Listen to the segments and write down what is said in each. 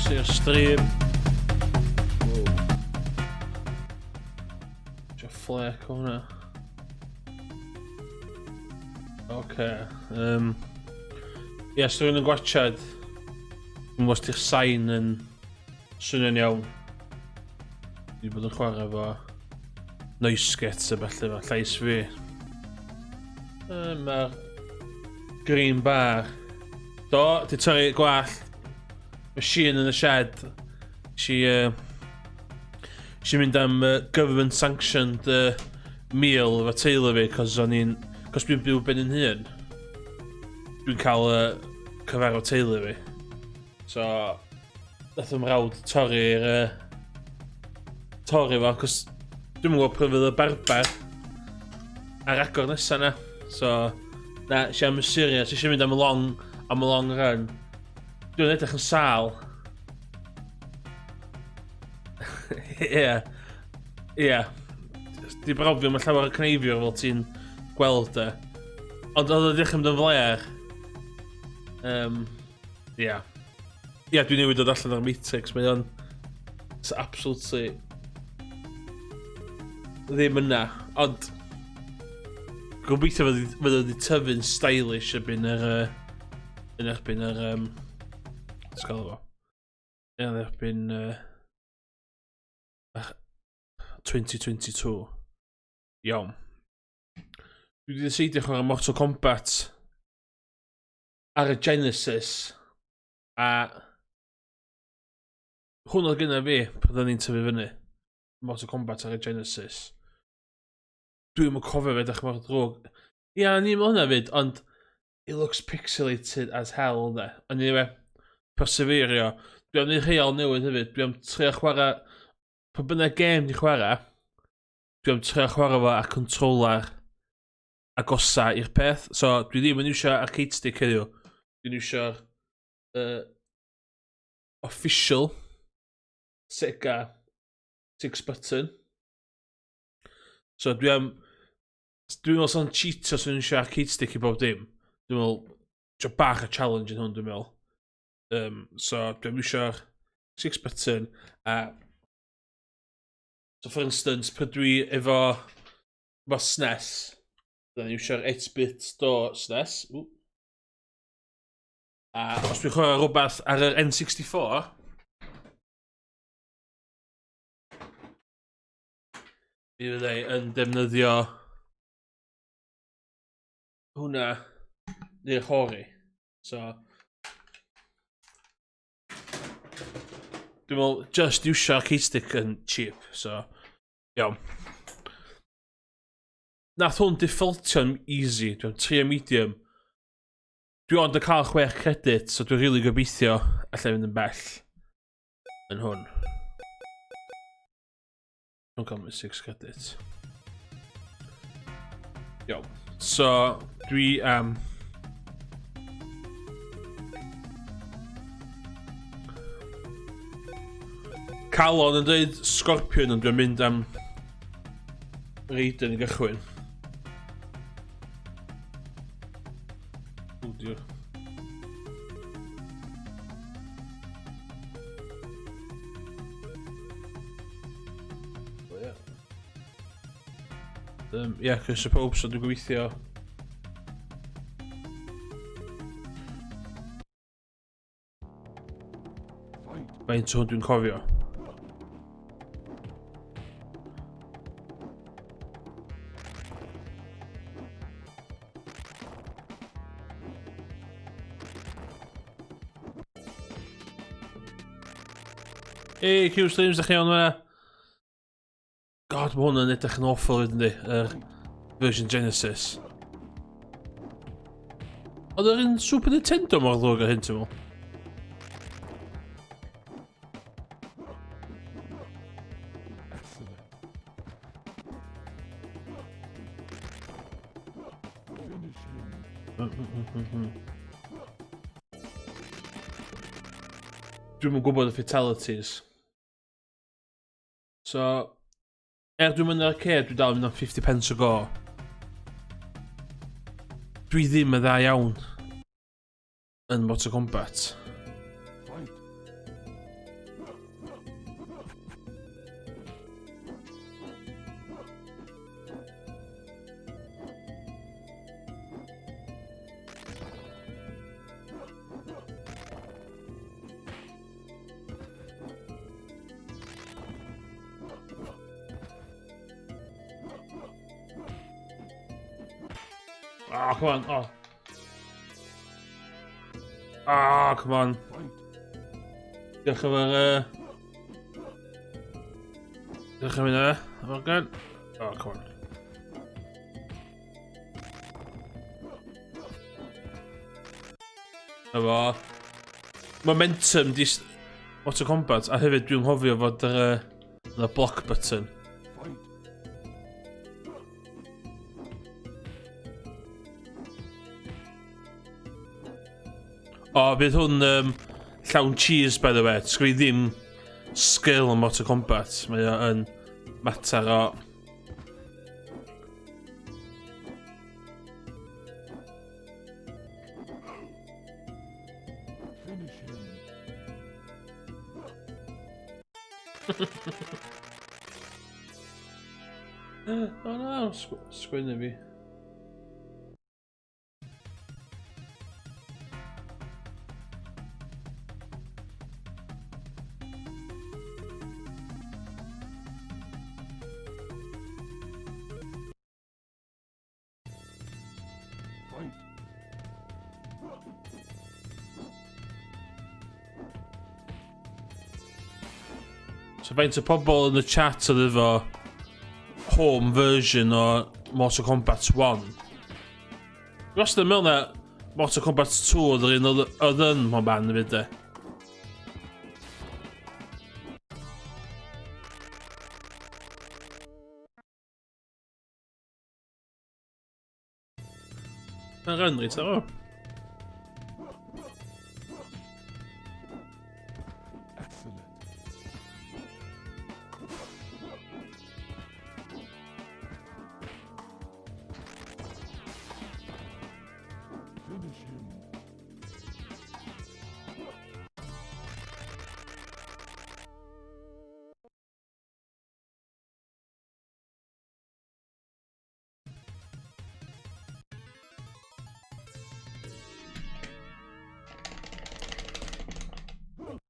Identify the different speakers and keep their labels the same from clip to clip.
Speaker 1: Croeso i'r stream. Wow. Isio flake o hwnna. Oce. Um, Ie, yes, rhywun yn gwachad. Dwi'n gwybod os ti'r sain yn swnio'n iawn. Dwi wedi bod yn chwarae efo noise gate a felly efo llais fi. Mae'r green bar. Do, di torri gwallt. Machine yn y shed. Si, uh, si mynd am uh, government sanctioned uh, meal efo teulu fi, cos o'n i'n... Cos dwi'n byw ben yn hun. Dwi'n cael uh, cyfarfod teulu fi. So, nath fy mrawd torri'r... Uh, torri fo, cos dwi'n gwybod pryd fydd y barbar ar agor nesaf na. So, na, si am y serious, eisiau mynd am y long, am y long run. Dwi'n edrych yn sal. Ie. Ie. Di brofi, mae llawer o cneifiwr fel ti'n gweld e. Ond oedd o ddechrau mynd yn fler. Um, ie. Yeah. Ie, yeah, dwi'n newid dod allan o'r Matrix, mae o'n... It's absolutely... Ddim yna, ond... Gobeithio fydd o wedi tyfu'n stylish erbyn yr... Uh, yn erbyn yr... Um, Sgael fo. Yn erbyn... Uh, 2022. Iawn. Dwi wedi deseidio chwarae Mortal Kombat ar y Genesis a hwn oedd gyda fi pan oedden ni'n tyfu fyny. Mortal Kombat ar y Genesis. Dwi'n yn cofio fe edrych mor drwg. Ia, ni'n meddwl hwnna fyd, ond it looks pixelated as hell, de. Ond anyway, perseverio. Dwi am wneud rheol newydd hefyd. Dwi am trio chwarae... Pa bynnag gêm di chwarae, dwi am trio chwarae fo ar controller agosa i'r peth. So, dwi ddim yn iwsio arcade stick heddiw. Dwi'n iwsio'r uh, official Sega 6 button. So, dwi am... Dwi'n meddwl sa'n cheatio sy'n iwsio arcade stick i bob dim. Dwi'n meddwl, jo bach o challenge yn hwn, dwi'n meddwl. Um, so, dwi'n iwsio'r 6 button a... So, for instance, pryd dwi efo efo SNES, byddai'n iwsio'r 8-bit do SNES. Ww. A os dwi'n chwarae rhywbeth ar yr N64, mi fyddai yn defnyddio hwnna neu'r hori. So, dwi'n meddwl, just iwsio'r keystick yn cheap, so, iawn. Nath hwn defaultio'n easy, dwi'n trio medium. Dwi ond yn cael 6 credit, so dwi'n rili really gobeithio allai fynd yn bell yn hwn. Dwi'n cael 6 credit. Iawn. So, dwi am... Um, Calon yn dweud Scorpion ond dwi'n mynd am Raiden i gychwyn. O dear. Um, yeah, croeso pob, so dwi'n gobeithio... Faint o hwn dwi'n cofio. Hey, Q Streams, da chi iawn fan'na? God, mae hwn yn edrych yn awful fyd yndi, yr version Genesis. Oedd yr un Super Nintendo mor ddrwg ar hyn, ti'n meddwl? Dwi'm yn gwybod y fatalities. So, er dwi'n mynd ar arcade, dwi dal yn mynd am 50 pence o go. Dwi ddim yn dda iawn yn Mortal Kombat. Oh, come on, oh. Oh, come on. Diolch am yr... Diolch am hynna, Morgan. Oh, come on. Na fo. Momentum di Mortal Kombat, a hefyd dwi'n nghofio fod yr... Uh, block button. O, oh, bydd hwn um, llawn cheese, by the way. Sgwn i ddim skill yn Mortal Kombat. Mae o yn mater o... O na, sgwennu fi. So faint o pobl yn y chat oedd efo home version o Mortal Kombat 1? Dwi wastad yn meddwl na Mortal Kombat 2 oedd yr un oedd yn mhob man hefyd de. Mae'n rhan reit ar o.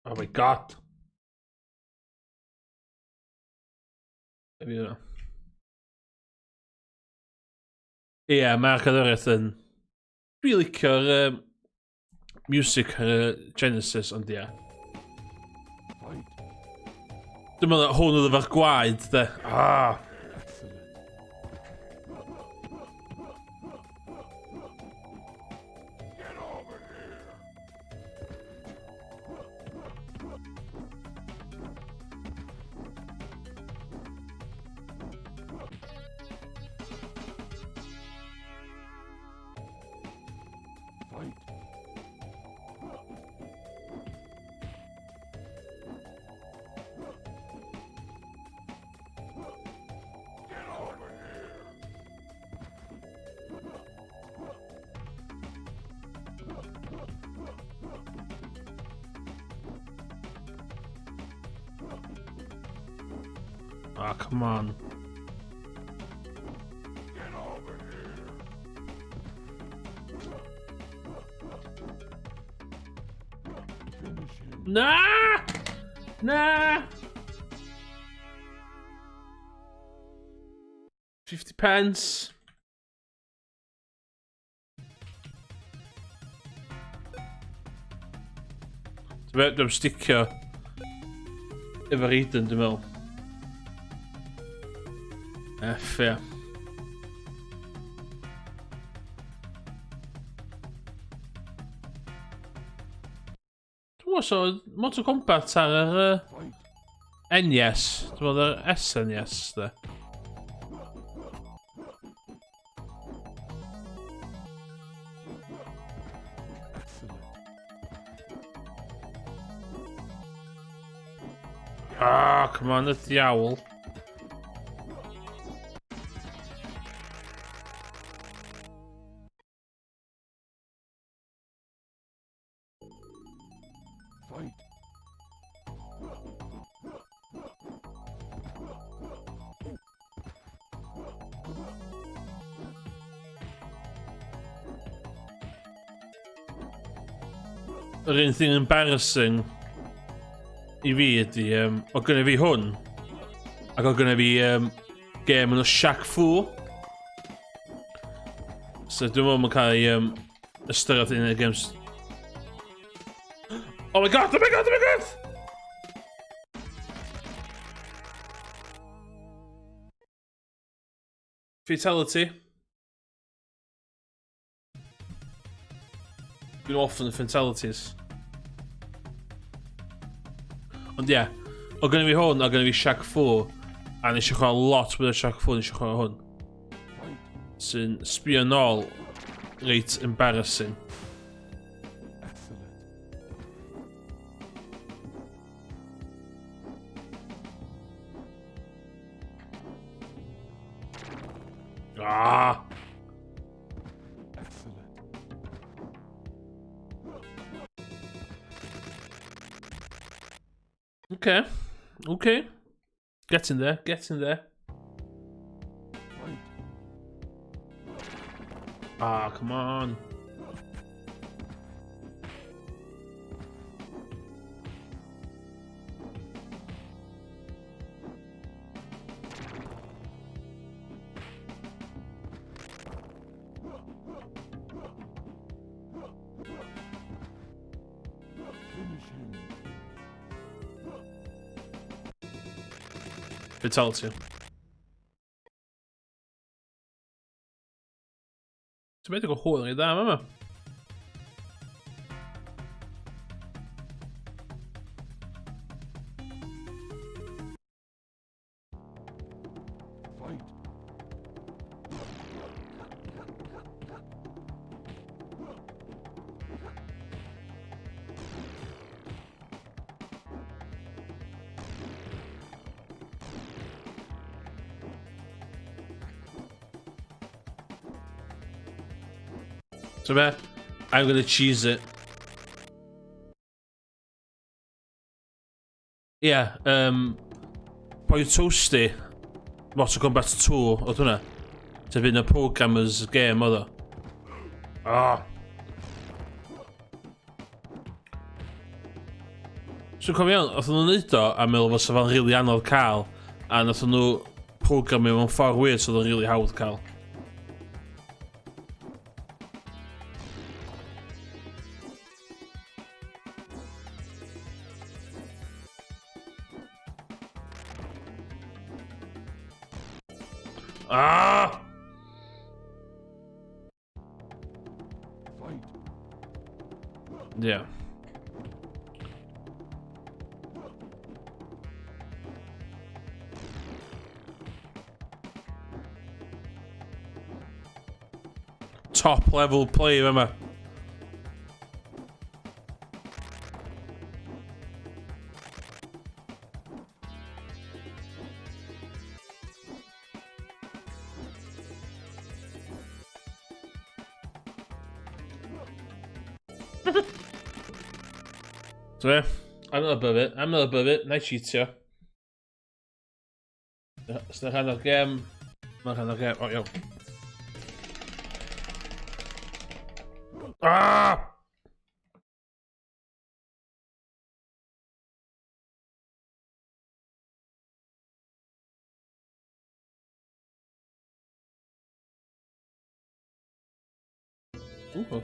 Speaker 1: Oh my god. Ie, yeah, mae'r cerddoriaeth yn... Dwi'n licio'r um, music ar y Genesis, ond ie. Yeah. Dwi'n meddwl hwn oedd efo'r gwaed, de. Ah! Ah, come on. Na! Na! 50 pence. Dwi'n sticio efo'r Eden, dwi'n meddwl. F, ie. Dwi'n meddwl so, Mortal Kombat ar yr uh, NES. Dwi'n meddwl yr SNES, de. Ah, come on, y diawl. Yr un thing embarrassing i fi ydy, um, o gynnu fi hwn, ac o gynnu fi um, gêm yn o Shaq Fu. So dwi'n meddwl mae'n cael ei um, ystyried un o'r games. Oh my god, oh my god, oh my god! Fatality. Dwi'n off yn y fatalities. Ond ie, yeah, o gynnu fi hwn, o gynnu fi Shaq 4, a nes i chwarae lot mwy o Shaq 4 nes i chwarae hwn. Sy'n sbio nôl reit embarrassing. Ah! Okay. Okay. Get in there, get in there. Ah, come on. Fatality. Ti'n meddwl o hwyl i dda, yma? So be? I'm gonna cheese it. Ie, yeah, Poi Toasty, Mortal Kombat 2, oedd hwnna. Sef un o programmers game oedd o. Ah. So cofio iawn, oedd nhw'n neud o a meddwl fysa fo'n rili really anodd cael, a nath nhw programio mewn ffordd weird so oedd o'n rili really hawdd cael. Ah! Yeah. Top level play yma. So yeah, I'm not above it. I'm not above it. Na i cheatio. Os na rhan o'r gem, mae'n rhan o'r gem. O, iawn. Ah! Ooh.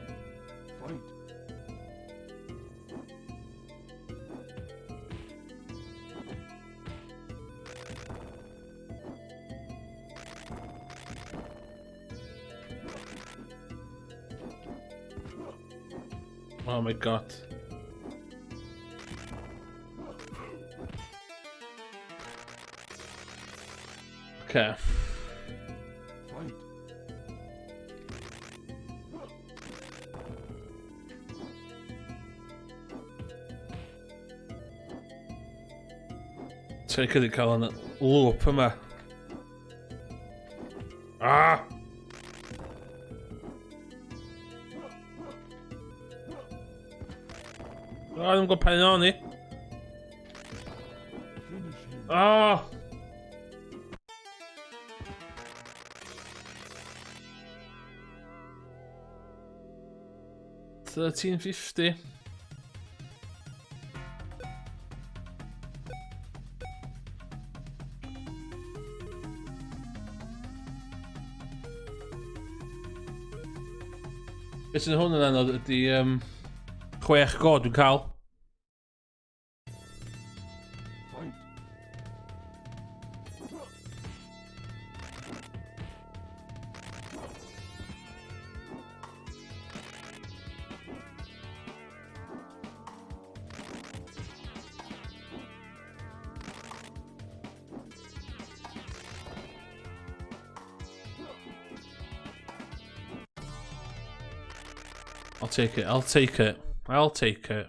Speaker 1: Oh my god. Okay. Ti'n credu cael yn loop yma. Ah! O, ddim yn gwybod pen o'n i. Oh! 1350. Beth sy'n hwn yn anodd ydy 6 go dwi'n cael. I'll take it, I'll take it, I'll take it.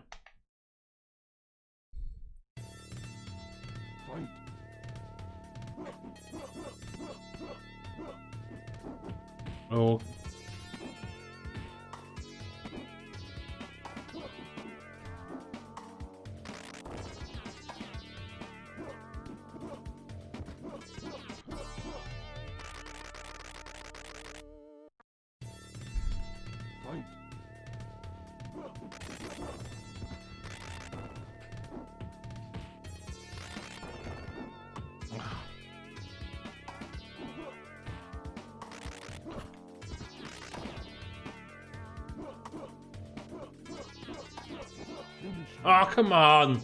Speaker 1: Oh. Oh, come on!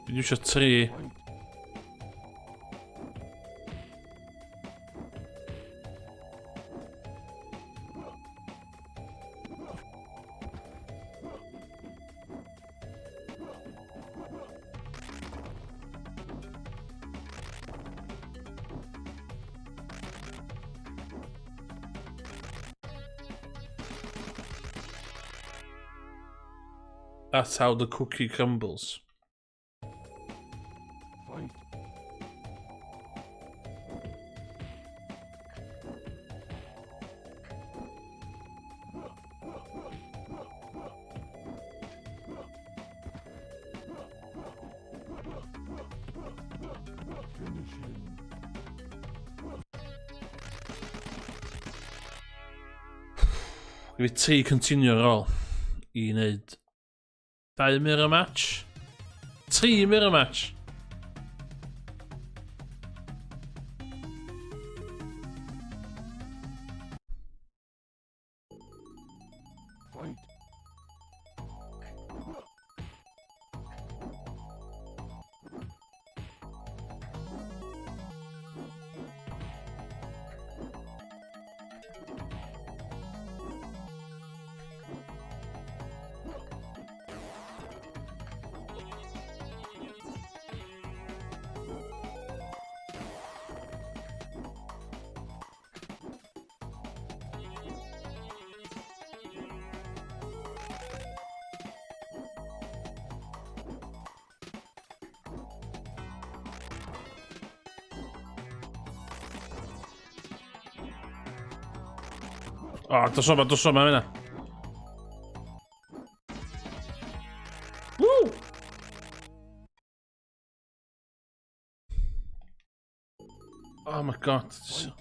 Speaker 1: Dwi'n eisiau tri. That's how the cookie crumbles.
Speaker 2: Fight. Finish him.
Speaker 1: Fi tri continue ar ôl i wneud dau mirror match. Tri mirror match.
Speaker 2: Fight.
Speaker 1: O, dos yma, dos yma, fyna. Woo! Oh my god.
Speaker 2: Fight.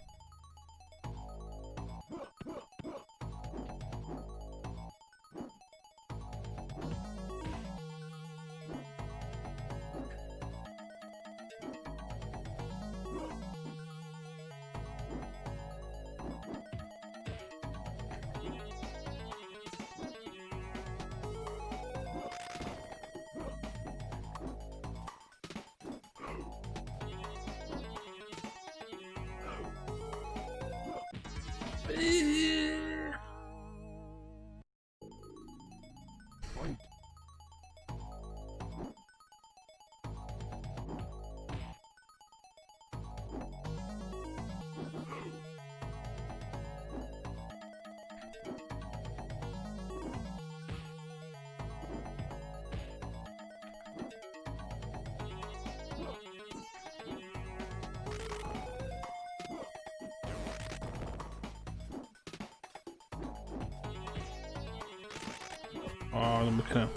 Speaker 1: O, ddim yn cynna.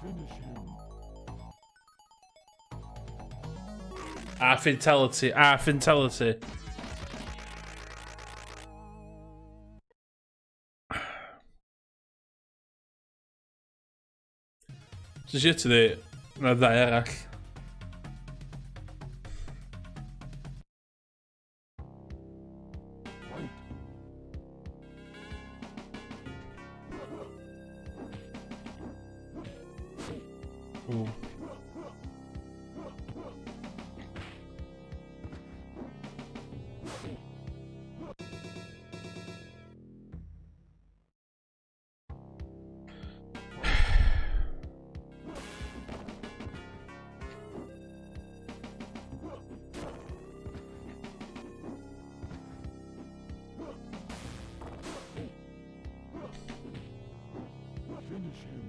Speaker 2: Finish him.
Speaker 1: A fatality, a fatality. So shit today, na ddau arall.
Speaker 2: Fight.
Speaker 1: Ooh.
Speaker 2: Finish him.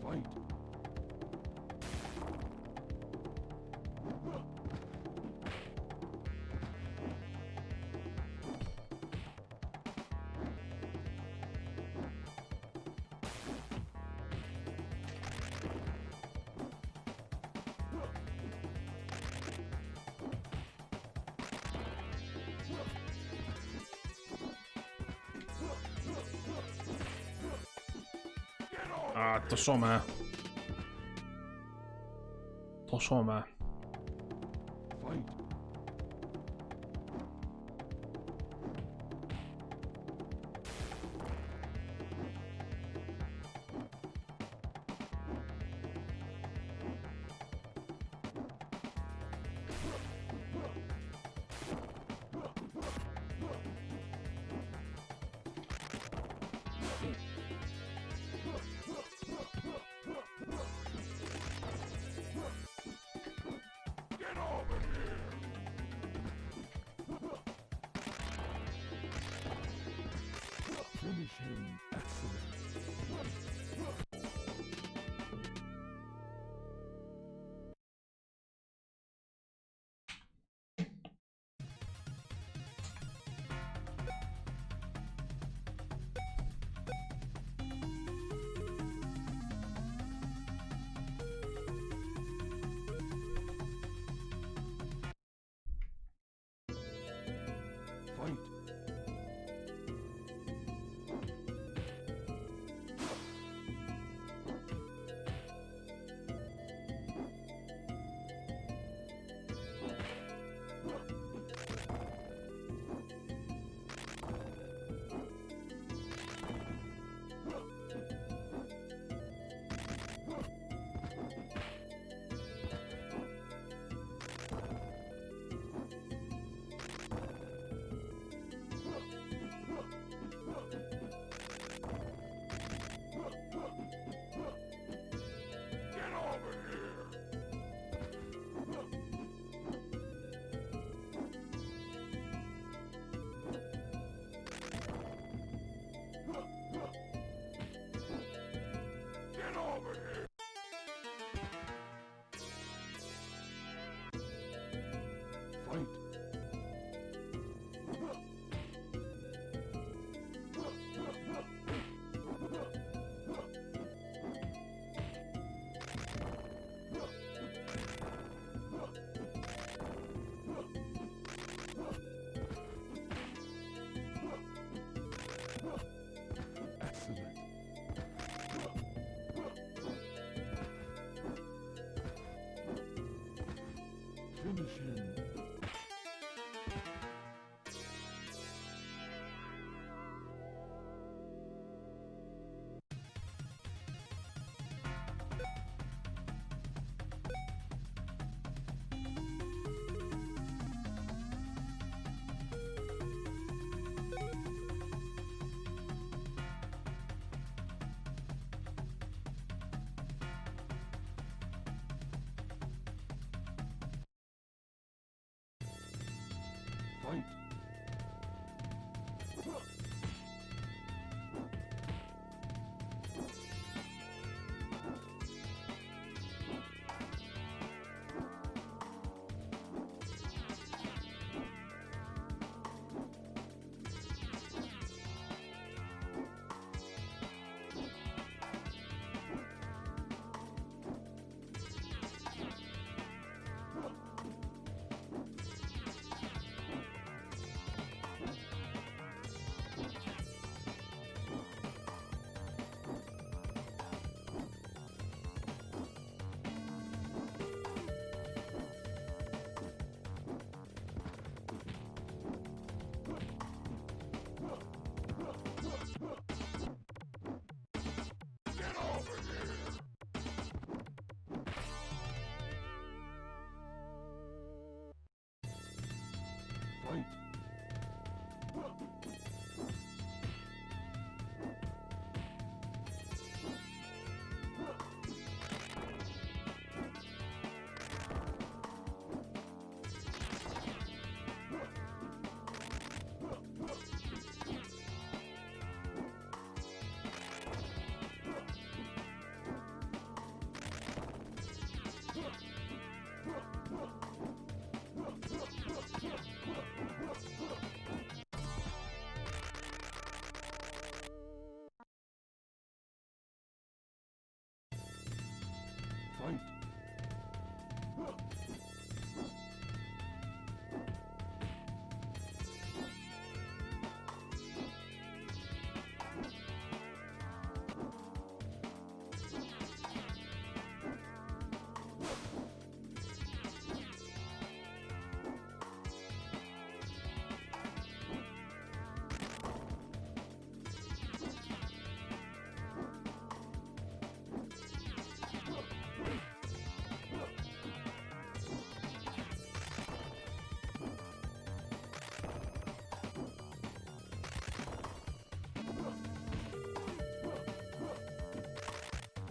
Speaker 2: Fight.
Speaker 1: Ah, dos o 'ma. Dos o 'ma.
Speaker 2: Fight. Get over here. Finish him. Excellent. Fight. Fight. Get over here. Fight. Fight.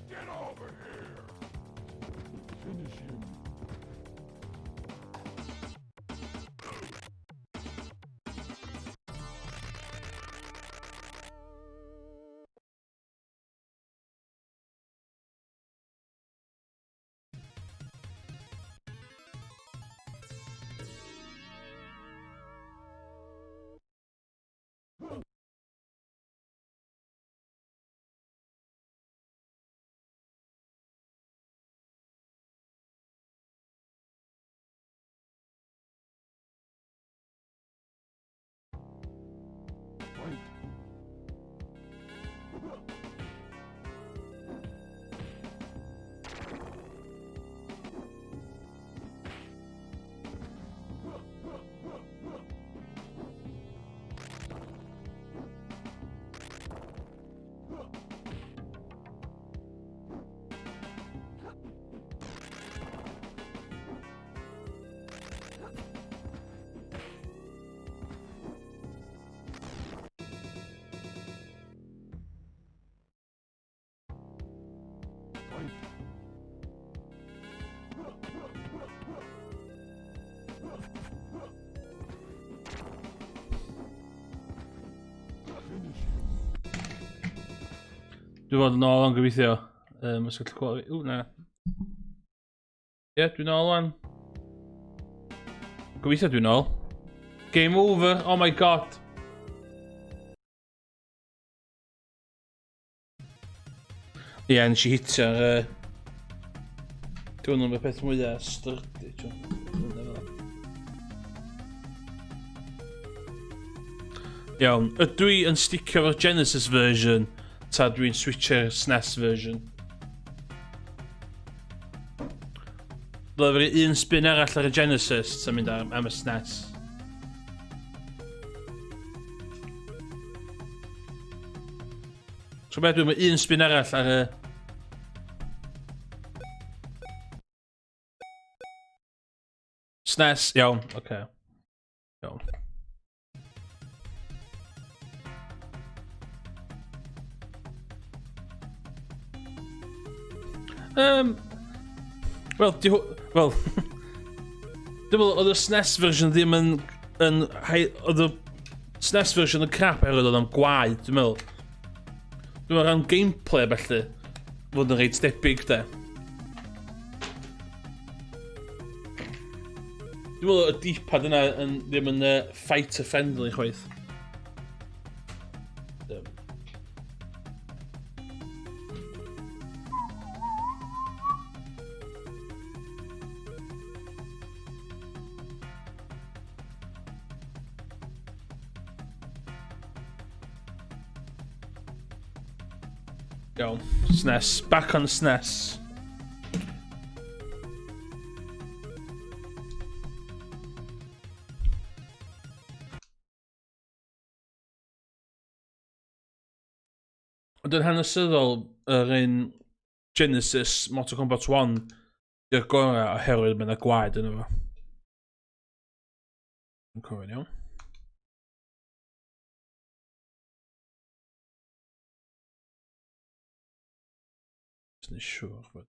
Speaker 2: Get over here. Finish him. Fight. Fight. Finish him.
Speaker 1: Dwi'n fod yn ôl yn gobeithio. Os gallu clywed fi. Ww, na. Ie, yeah, dwi'n ôl wan. Gobeithio dwi'n ôl. Game over, oh my God. Ie, yeah, nes i hitio'r... Dwi'n yn y peth mwyaf sturdy, ti'n. Iawn, ydw i yn sticio efo'r Genesis version, ta dwi'n switcho'r SNES version? Ddyla fi un spin arall ar y Genesis, ta mynd am y SNES? So beth, dwi'n mynd un spin arall ar y SNES, iawn, oce. Okay. Iawn. Wel, di. Wel, dwi'n meddwl, oedd y SNES version ddim yn yn... Oedd y SNES version yn crap oherwydd oedd o'n gwaed, dwi'n meddwl. Dwi'n meddwl rhan gameplay felly, fod yn reit debyg de. Dwi'n meddwl y D-pad yna yn, ddim yn fighter friendly chwaith. Iawn, SNES. Back on SNES. Ond yn hanesyddol, yr un Genesis Mortal Kombat 1 di'r gorau oherwydd mae yna gwaed yno fo. Yn cofio'n iawn. Jyst yn siŵr bod...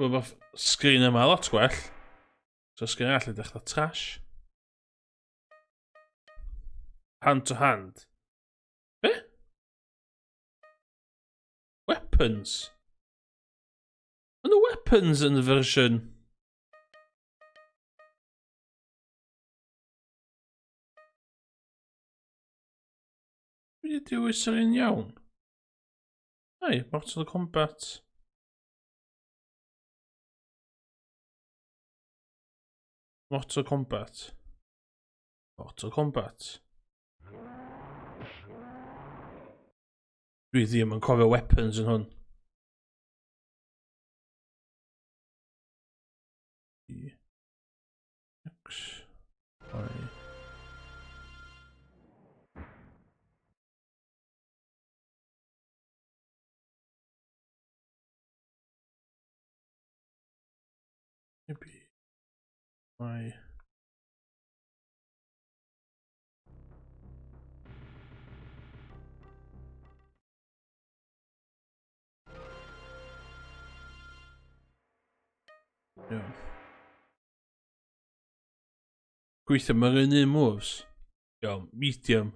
Speaker 1: Wel, mae sgrin yma lot gwell. So sgrin arall yn dechrau trash. Hand to hand. Be? Weapons. Mae nhw weapons yn y fersiwn. Dwi wedi dewis yr un iawn. Ai, Mortal Kombat. Mortal Kombat. Mortal Kombat. Dwi ddim yn cofio weapons yn hwn. E, X, Y. B, Y. Iawn. Gweithio, mae'r un un moves. Iawn, medium.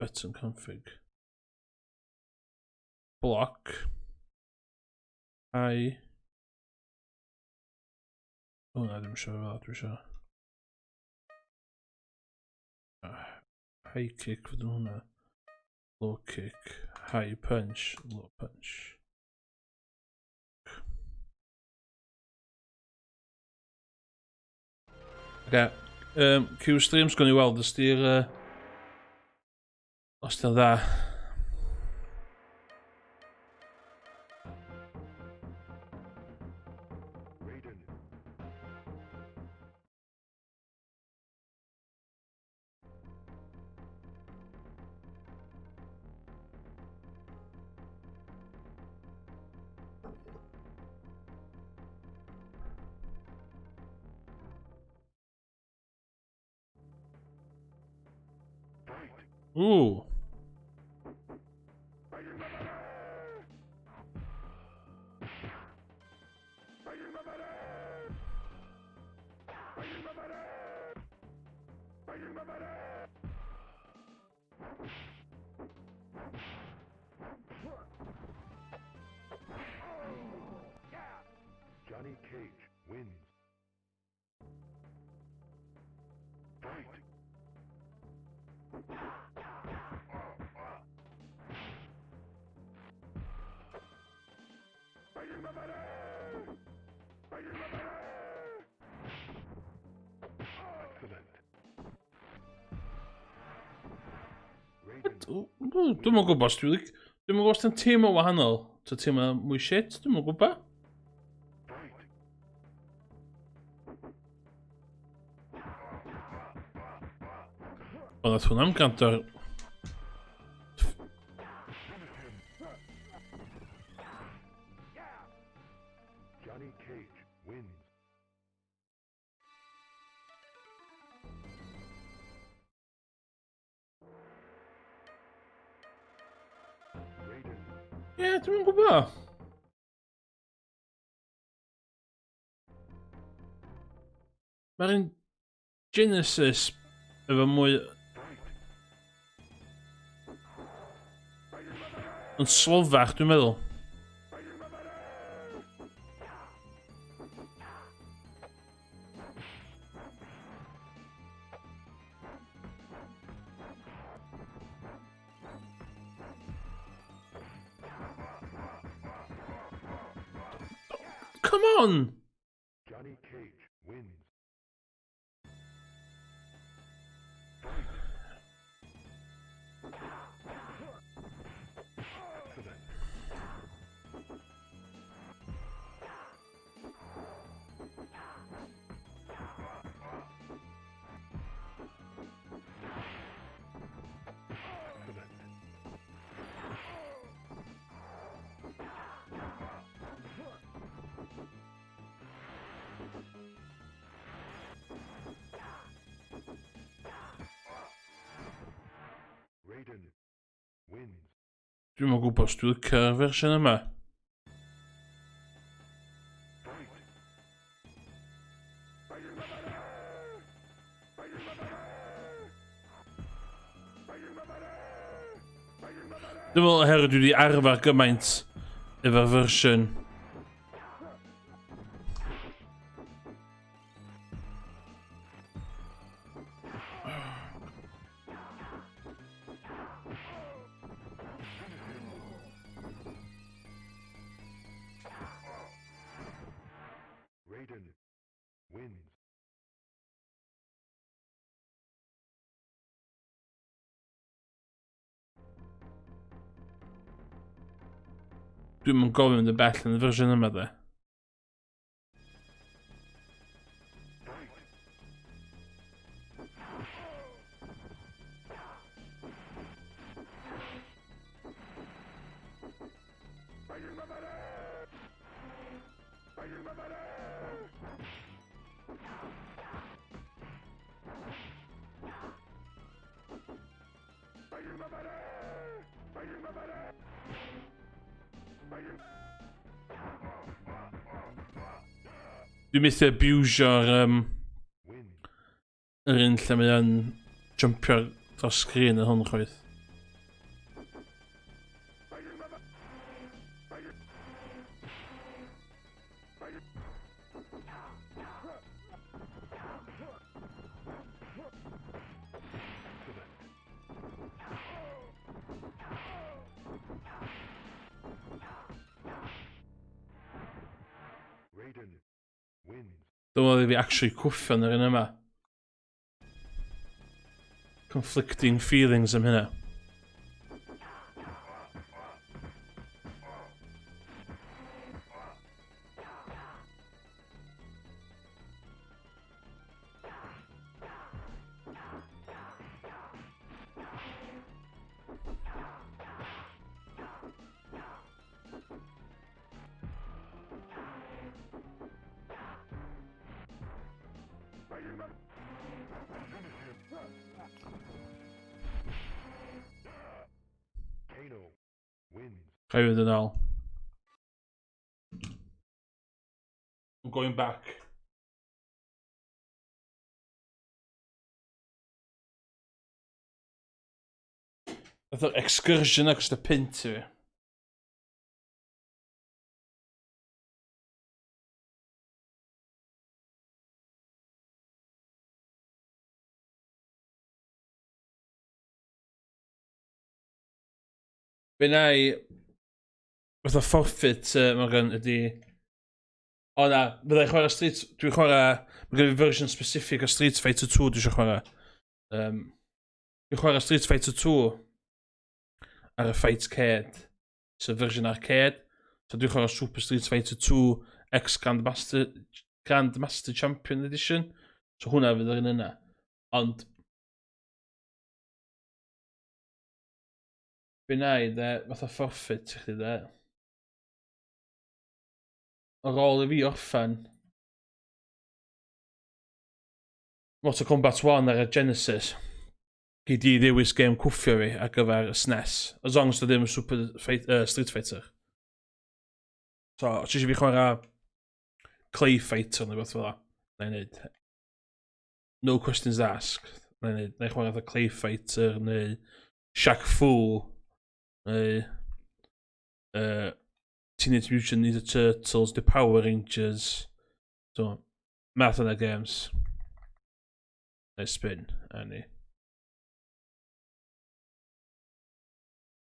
Speaker 1: Button config. Block. I. O na, ddim eisiau fel, dwi eisiau. High kick fod yn hwnna. Low kick, high punch, low punch. Oce, Q streams, gwni weld os di'r... Os di'n dda. Ooh.
Speaker 2: Johnny Cage wins. Fight.
Speaker 1: Dwi'm yn gwybod os dwi'n... Dwi'm yn gwybod os ti'n teimlo wahanol. Ti'n teimlo mwy shit? Dwi'm yn gwybod. O, nath hwnna'n gwrando ar.
Speaker 2: Johnny Cage wins. Raiden.
Speaker 1: Ie, yeah, dwi'n gwybod. Mae'r un Genesis efo mwy. Yn slofach, dwi'n meddwl. Come on!
Speaker 2: Johnny Cage wins. Excellent. Excellent. Raiden wins.
Speaker 1: Dwi'm yn gwybod os dwi'n licio'r fersiwn yma.
Speaker 2: Fight.
Speaker 1: Dwi'n meddwl oherwydd dwi wedi arfer gymaint efo'r fersiwn.
Speaker 2: Raiden wins.
Speaker 1: Dwi'm yn gofio mynd yn bell yn y fersiwn yma de.
Speaker 2: Fight.
Speaker 1: Dwi'n methu abusio'r
Speaker 2: Wins.
Speaker 1: yr un lle mae o'n jumpio dros sgrin yn hwn chwaith.
Speaker 2: Excellent. Raiden wins.
Speaker 1: Dwi'n meddwl i fi actually cwffio yn yr un yma. Conflicting feelings am hynna.
Speaker 2: Kano wins.
Speaker 1: Rhaid fynd yn ôl. I'm going back. Nath o'r excursion ac y pint i fi. Be na i fatha forfeit Morgan ydi. O na, fyddai chwarae Street. Dwi'n chwarae. Mae gen i version specific o Street Fighter 2 dwi eisiau chwarae. Dwi'n chwarae Street Fighter 2 ar y Fightcade. So version arcade. So dwi'n chwarae Super Street Fighter 2 X Grandmaster Champion Edition. So hwnna fydd yr un yna. Ond Be na i de, fatha forfeit i chdi de. Ar ôl i fi orffen Mortal Kombat 1 ar y Genesis, gei di ddewis gêm cwffio fi ar gyfer y SNES. As long as dy ddim yn Super Fight, Street Fighter. So, os ti eisiau fi chwarae Clay Fighter neu beth fel la, na i wneud. No questions asked. Na i wneud. Na i chwarae fatha Clay Fighter neu Shaq Fu neu Teenage Mutant Ninja Turtles, The Power Rangers. So, math yna games. Nice spin, a ni.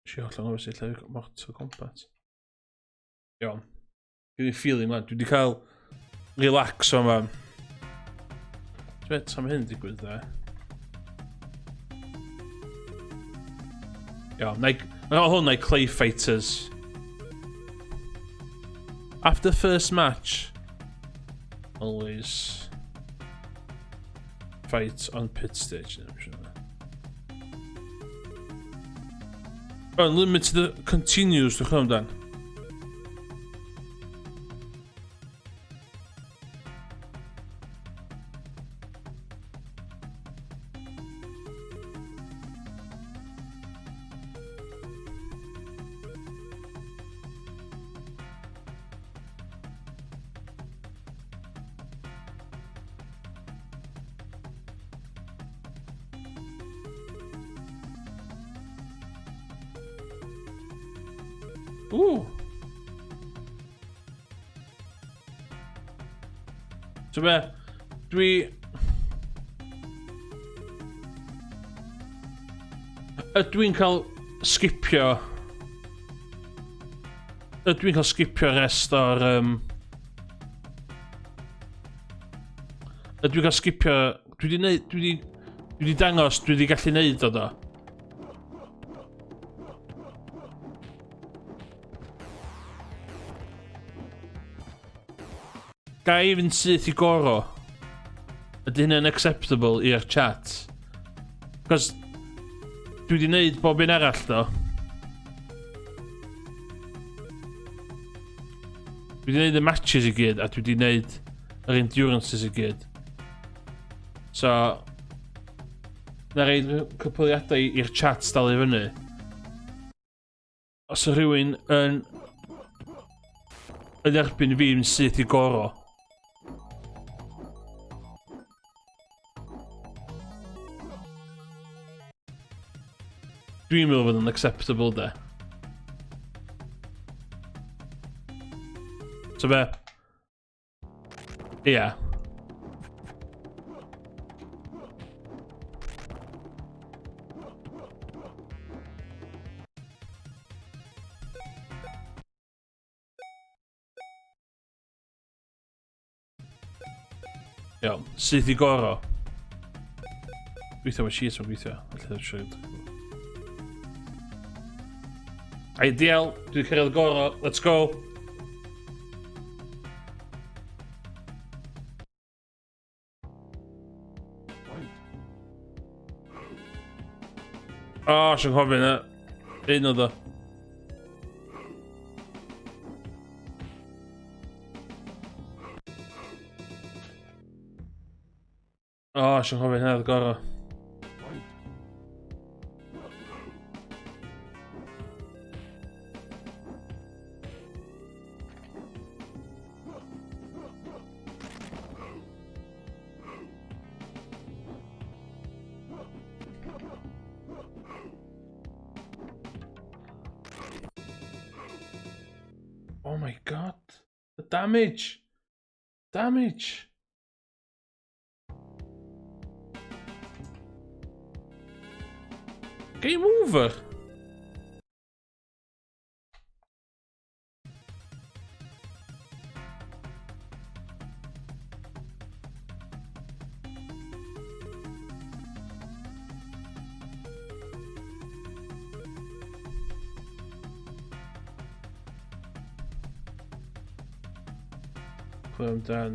Speaker 1: Nes i hollol anghofio sut lle Mortal Kombat. Iawn. Dwi'n feeling man. Dwi wedi cael relax o'n fan. Dwi'n meddwl am hyn digwydd dde. Iawn, na i... Mae hwn na i Clay Fighters. After first match, always fight on pit stage. Unlimited continues, dwi'n chwilio amdan. Ww. So be, dwi... Ydw i'n cael sgipio... Ydw i'n cael sgipio rest o'r... Ydw i'n cael sgipio... Dwi wedi neud... Dwi wedi... Dwi wedi dangos, dwi wedi gallu neud o do. Ga i fynd syth i goro? Ydy hynny'n acceptable i'r chat? Cos dwi wedi gwneud bob un arall do. Dwi wedi gwneud y matches i gyd a dwi wedi gwneud yr endurances i gyd. So, na reid cypwliadau i'r chat dal i fyny. Os yw rhywun yn yn erbyn fi yn syth i goro. Dwi'n meddwl fod yn acceptable de. So be? Ia. Iawn, syth i goro. Gweithio mae sheet mae'n gweithio. Felly dwi'n siarad. Ideal, dwi'n cyrraedd goro, let's go. O, oh, sy'n cofio na. Un oedd o. O, oh, sy'n cofio hynna oedd gorau. Oh my god. The damage. Damage. Game over. Chwilio amdan.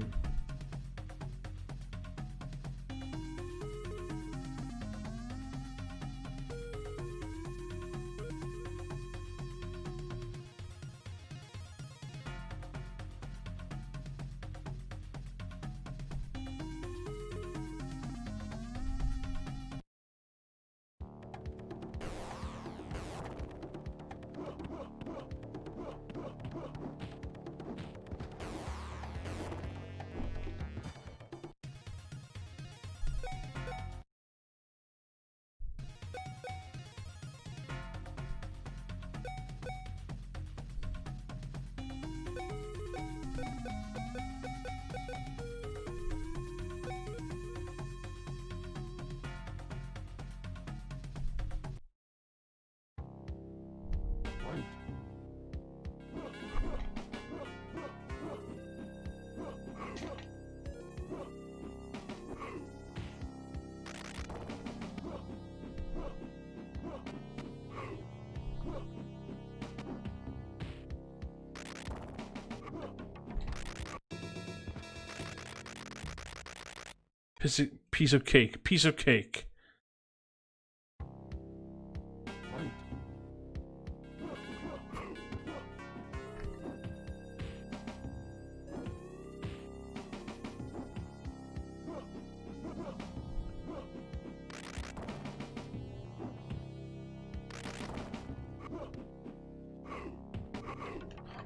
Speaker 1: Piece of cake. Piece of cake.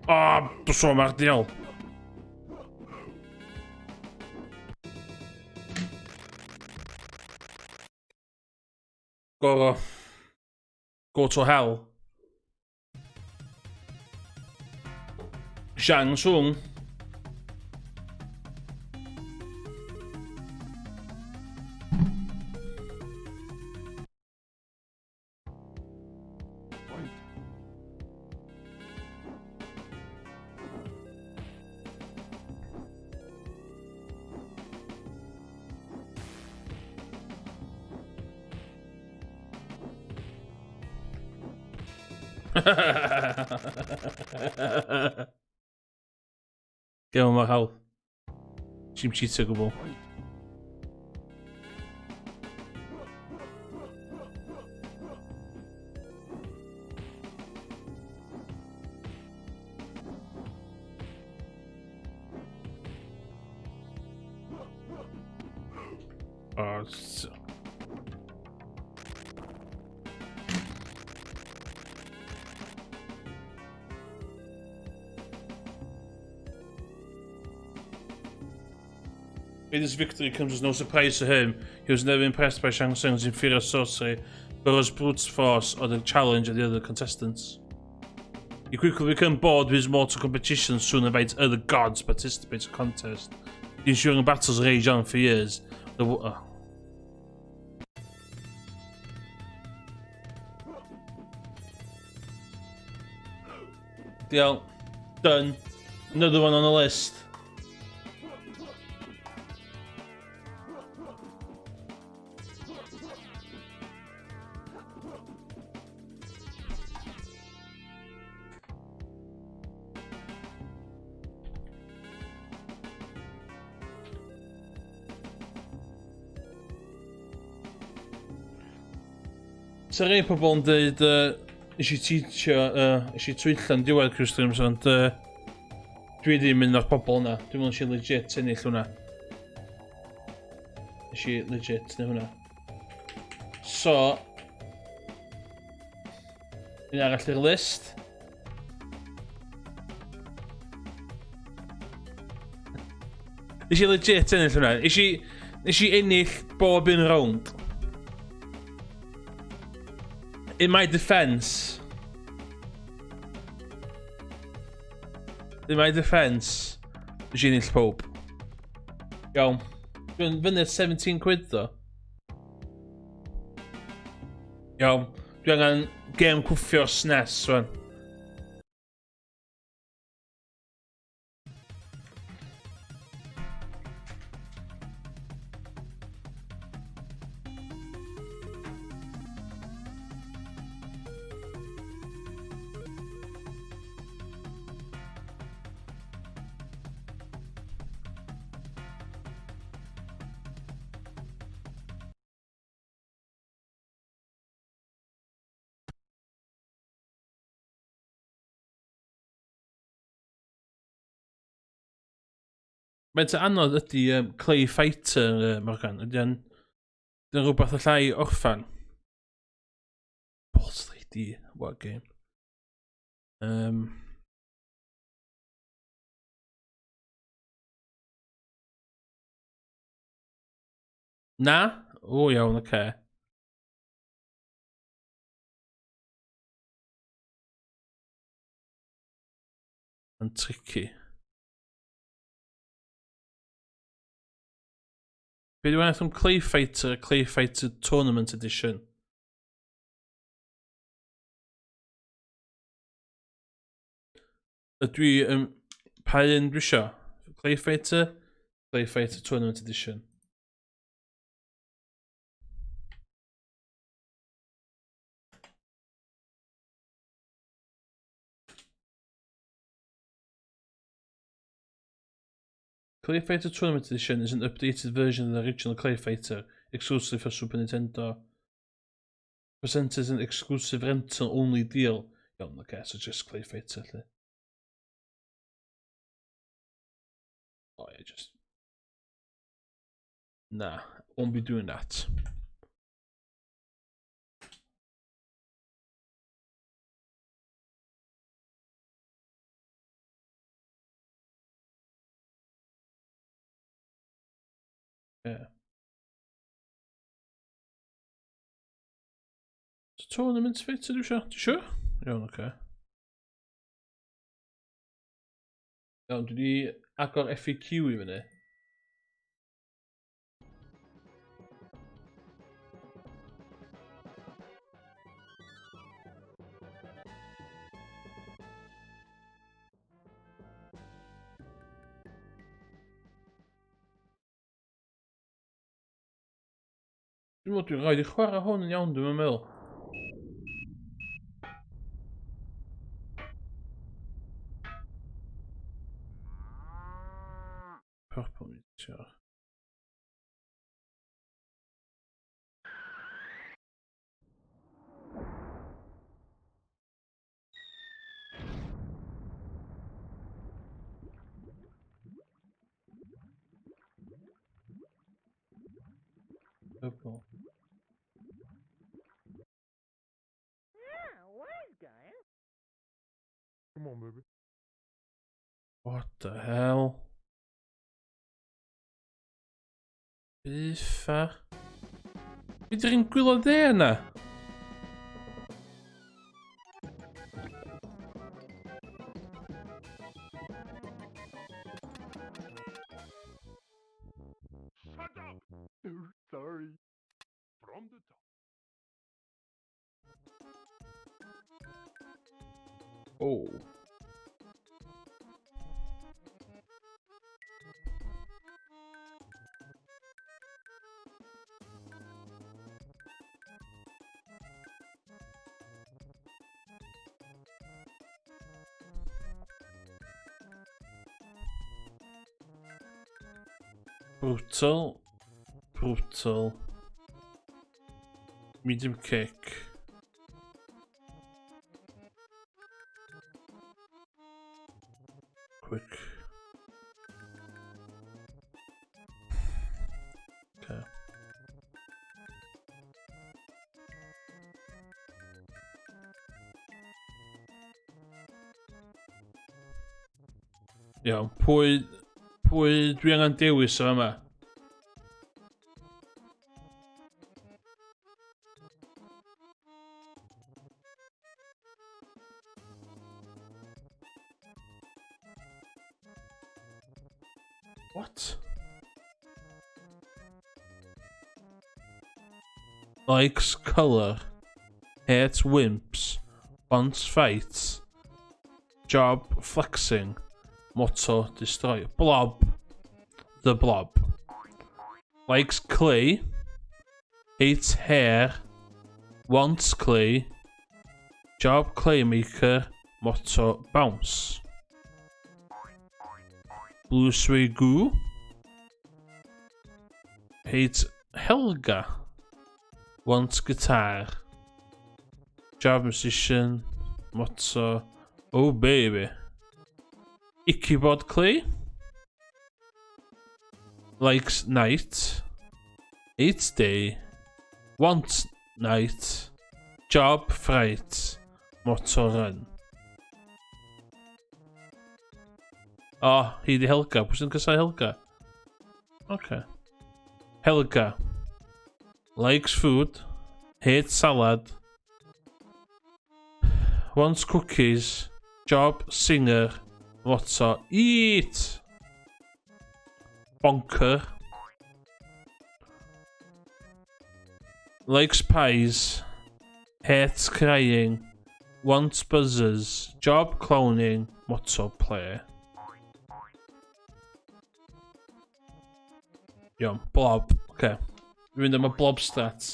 Speaker 1: O, oh, so mae'r diol. Go, go to hell. Shang Tsung. Gêm mor hawdd. Ti'n cheatio gwbl. Oh, so... This victory comes as no surprise to him. He was never impressed by Shang Tsung's inferior sorcery, Goro's brute force, or the challenge of the other contestants. He quickly became bored with his mortal competition and soon invites other gods to participate in the contest. The ensuing battles rage on for years. The oh. Deal. Done. Another one on the list. Sa rhai pobl yn dweud, nes i teachio, nes i twyllo'n diwedd Chris Streams, ond dwi ddim yn o'r pobl yna. Dwi'n meddwl nes i legit ennill hwnna. Nes i legit neu hwnna. So, un arall i'r list. Nes i legit ennill hwnna. Nes i ennill bob un rownd. In my defence, nes i ennill pob. Iawn. Dwi'n fyny at 17 quid ddo. Iawn. Dwi angen gêm cwffio SNES rwan. Faint o anodd ydy Clay Fighter, Morgan? Ydy o'n ydy o'n rhywbeth allai orffan? Balls 3D, what game. Na? O, iawn, oce. Okay. Yn tricky. Be di wnaeth am Clay Fighter, Clay Fighter Tournament Edition? Ydw i... Pa un dwi isio? Clay Fighter? Clay Fighter Tournament Edition. Clay Fighter Tournament Edition is an updated version of the original Clay Fighter, exclusively for Super Nintendo. Presented as an exclusive rental-only deal. Iawn, oce, okay, so just Clay Fighter, lle. Oh, yeah, just... Nah, won't be doing that. Yeah. So tournament fit, dwi eisiau? Ti eisiau? Iawn, oce. Okay. Iawn, dwi wedi agor FAQ i fyny. Dwi'n meddwl dwi'n rhaid i chwarae hwn yn iawn, dwi'n meddwl. Purple meteor. Purple.
Speaker 2: Come on, baby.
Speaker 1: What the hell? Buffa. Fi di'r gwylio dde yna?
Speaker 2: Shut up! Sorry. From the top.
Speaker 1: Oh. Brutal. Brutal. Medium kick. Quick. Okay. Iawn, pwy, pwy dwi angen dewis o yma? What? Likes colour, hates wimps, wants fights, job flexing, motto destroy. Blob. The blob. Likes clay, hates hair, wants clay, job claymaker, motto bounce. Blue Sway Goo. Hates Helga. Wants guitar. Job musician. Motto. Oh baby. Ichabod Clay. Likes night. Hates day. Wants night. Job fright. Motto run. O, oh, hi di Helga. Pwy sy'n cysau Helga? Okay. Helga. Likes food. Hates salad. Wants cookies. Job singer. Motto eat. Bonker. Likes pies. Hates crying. Wants buzzers. Job clowning. Motto play. Iawn, blob. Oce. Okay. Dwi'n mynd am y blob stats.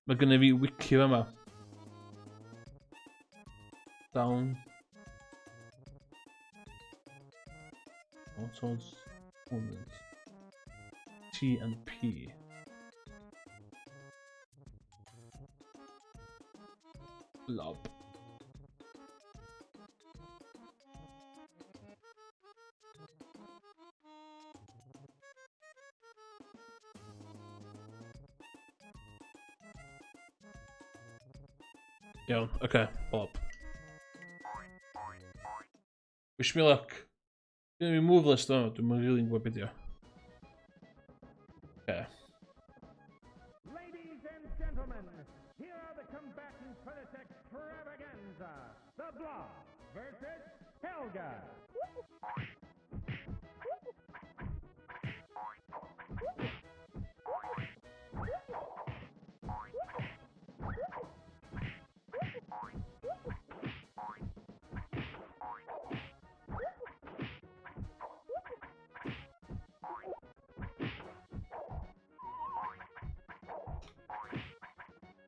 Speaker 1: Mae gynnu fi wiki yma. Down. Autos. Opponent. T and P. Blob. Iawn, oce, okay, Bob. Wish me luck. Dwi'n mynd move list o'n, dwi'n mynd rili'n gwybod beth yw. Okay.
Speaker 2: Ladies and gentlemen, here are the combatants for this extravaganza. The Blob versus Helga.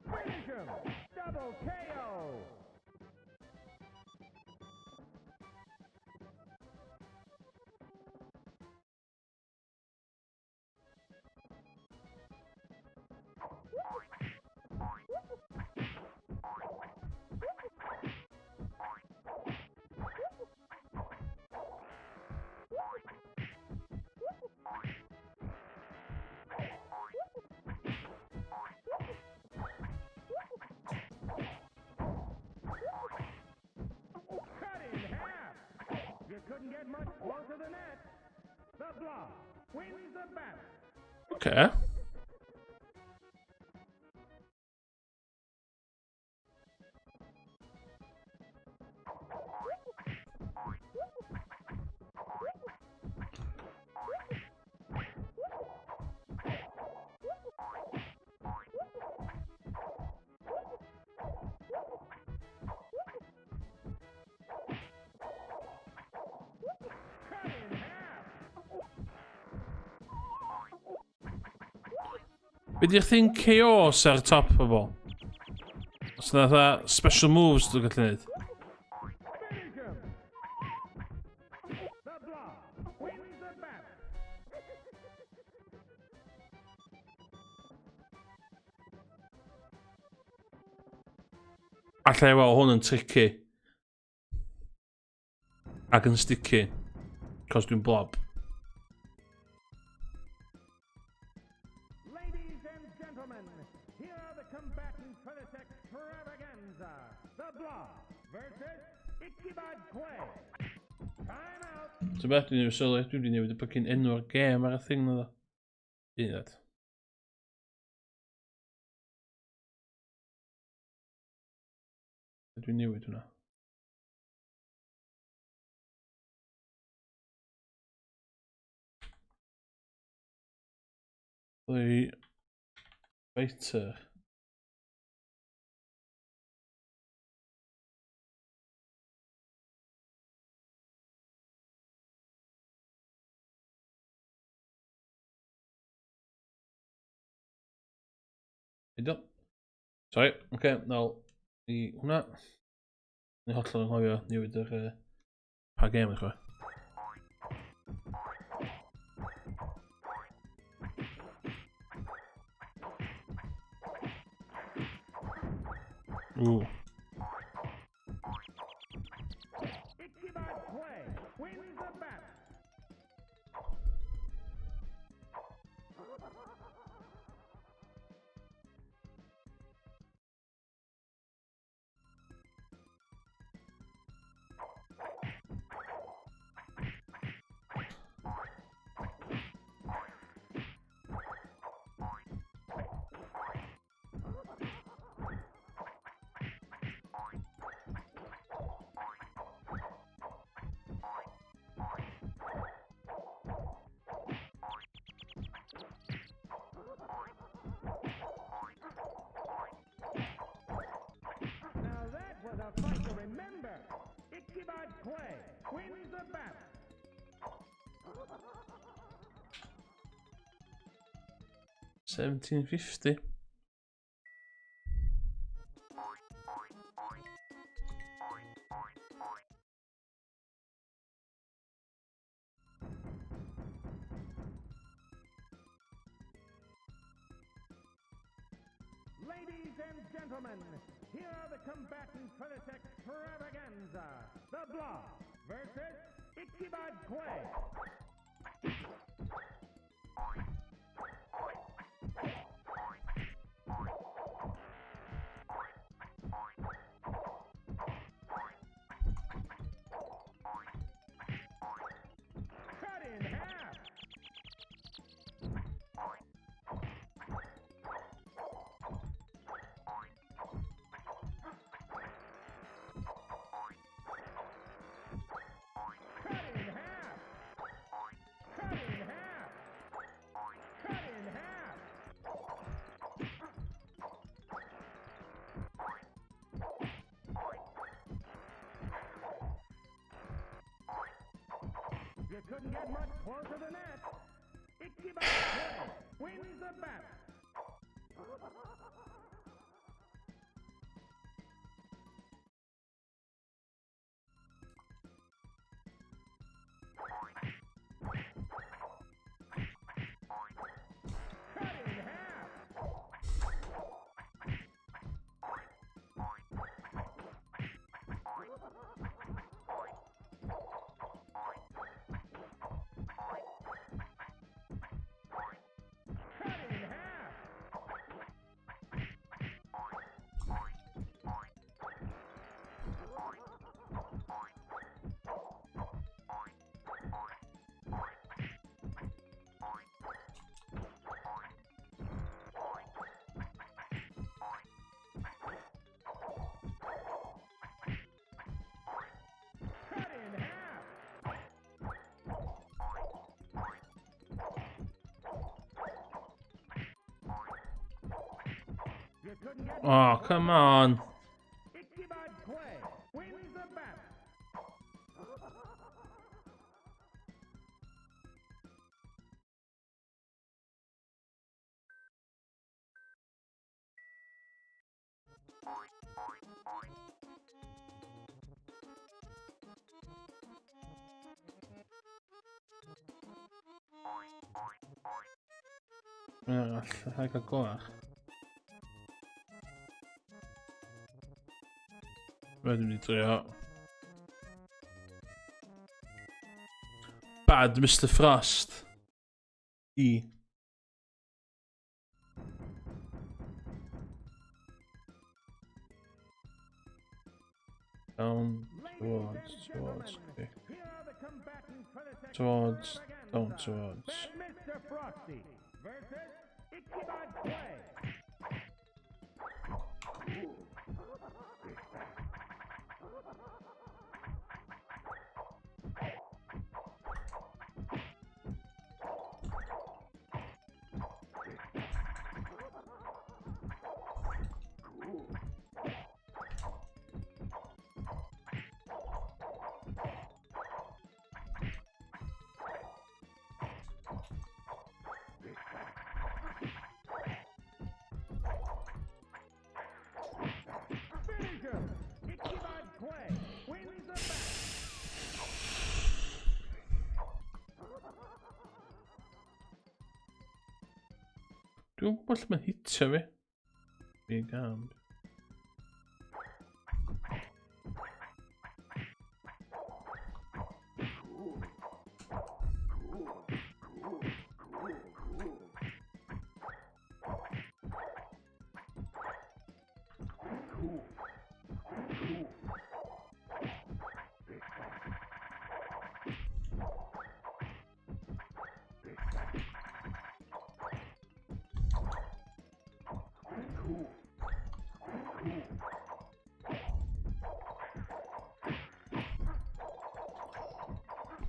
Speaker 2: Finish him! Double KO! Cut in half! You couldn't get much closer than that. The Blob wins the battle.
Speaker 1: Okay.
Speaker 2: Cut in half!
Speaker 1: Be di'r thing KO sy ar top o bobl? Os yna fatha special moves dwi'n gallu neud.
Speaker 2: Finish him! The Blob wins the battle.
Speaker 1: Alla i weld hwn yn tricky. Ac yn sticky. Cos dwi'n blob.
Speaker 2: Ladies and gentlemen, here are the combatants for this extravaganza. The Blob versus Ichabod Clay. Time out.
Speaker 1: Ti'n beth, dwi'n newid sylwi, dwi'n wedi newid y fucking enw'r gêm ar y thing na ddo. Un. Dwi'n newid hwnna. Play fighter. Ideal. Sorry, oce, okay, nôl i hwnna. Ni hollol anghofio newid yr pa gêm i chwe. Ooh.
Speaker 2: Ichabod Clay wins the battle. Now that was a fight to remember. Ichabod Clay wins the battle.
Speaker 1: 1750.
Speaker 2: gentlemen, here are the combatants for this extravaganza. The Blob versus Ichabod Quay. Cut in half. Cut in half. Cut in half. Cut in half. You couldn't get much closer than that. Ichabod Quay wins the battle. Cut in half. Cut in half. Cut in half. You couldn't get
Speaker 1: Oh, come on.
Speaker 2: Ichabod Quay wins the battle.
Speaker 1: Mae'n arall, rhaid cael goach. Rhaid i mi drio. Bad Mr Frost. E. Down,
Speaker 2: Ladies
Speaker 1: towards,
Speaker 2: and
Speaker 1: towards,
Speaker 2: gentlemen,
Speaker 1: okay.
Speaker 2: here are the combatants for this
Speaker 1: Towards, down,
Speaker 2: extravaganza.
Speaker 1: towards.
Speaker 2: Bad Mr. Frosty versus Ichabod Quay. Finish him! Ichabod Quay wins the battle.
Speaker 1: Dwi'n gwybod lle mae'n hitio fi. Big arm.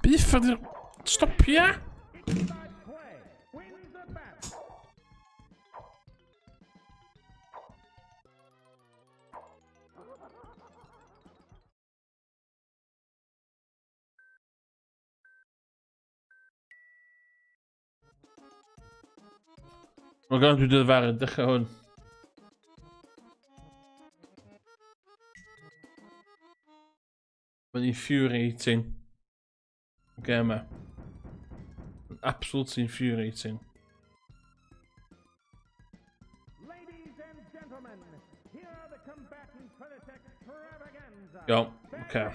Speaker 1: Be uffar di'r... Stopia!
Speaker 2: Ichabod Quay wins the battle.
Speaker 1: Mae gan dwi dyfaru dechrau hwn. Mae'n infuriating. Y gêm yma. Absolutely infuriating.
Speaker 2: Ladies and gentlemen, here
Speaker 1: Iawn, oce.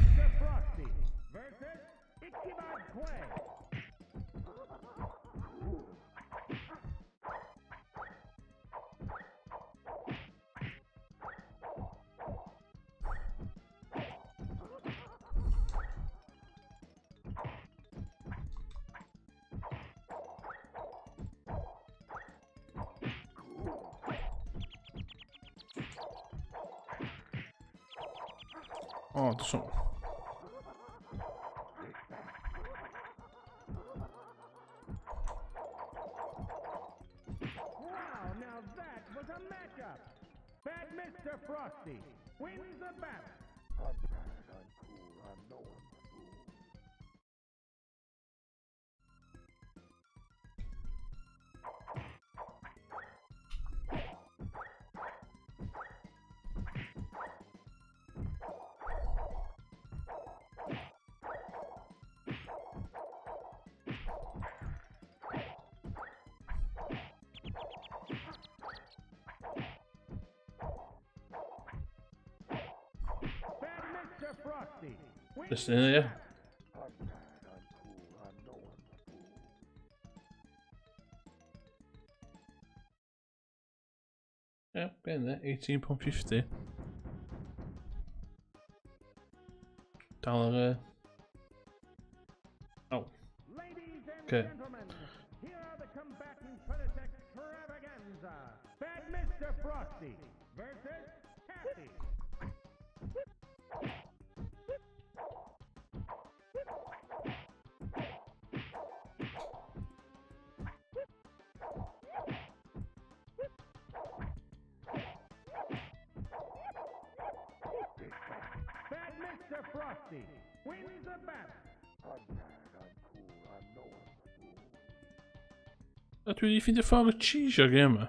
Speaker 1: O, to są.
Speaker 2: Wow, now that was a matchup. Bad Mr. Frosty wins the battle.
Speaker 3: I'm bad, I'm cool, I'm no one's fool.
Speaker 2: Bad Mr. Frosty wins
Speaker 1: Just in there.
Speaker 3: I'm bad, I'm cool, I'm no one's fool.
Speaker 1: Yeah, getting there. 18.50. Dal ar y... Oh.
Speaker 2: Ladies and
Speaker 1: Okay.
Speaker 2: gentlemen, here are the combatants for this extravaganza. Bad Mr. Frosty versus Happy. Bad Mr. Frosty wins the battle.
Speaker 3: I'm bad, I'm cool, I'm no one's fool.
Speaker 1: A dwi wedi ffeindio ffordd o cheesio gêm yma.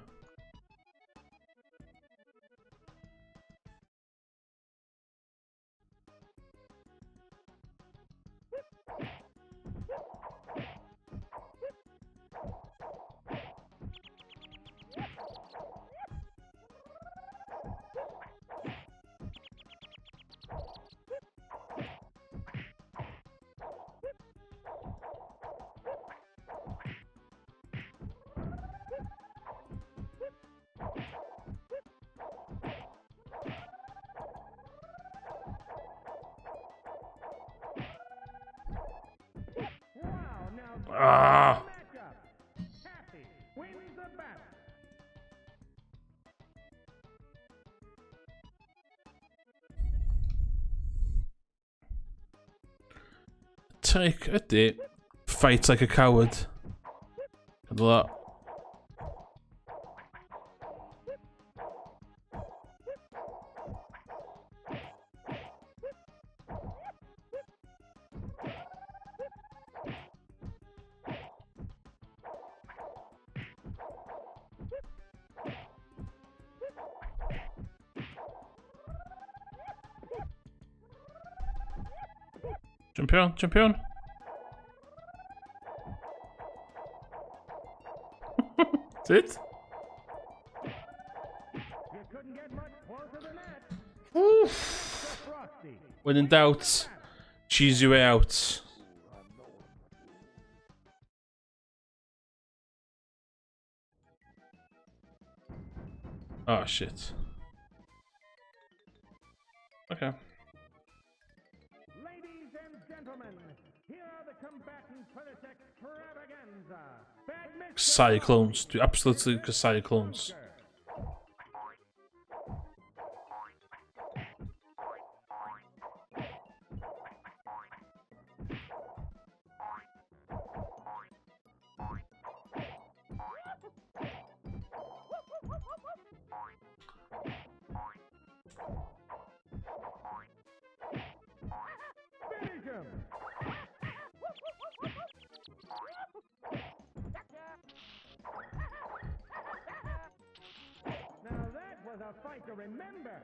Speaker 2: Wow, now
Speaker 1: Ah!
Speaker 2: matchup. Happy wins the battle.
Speaker 1: Trick ydy, fight like a coward. Cadw that. Champion, champion. That's it?
Speaker 2: You couldn't get much closer than that.
Speaker 1: Oof.
Speaker 2: Frosty
Speaker 1: When in doubt, cheese your way out. Oh shit. Okay.
Speaker 2: Ladies and gentlemen, here are the combatants for this extravaganza. Bad Mr.
Speaker 1: Cyclones. Dwi absolutely casáu clones.
Speaker 2: Finish him! Now that was a fight to remember.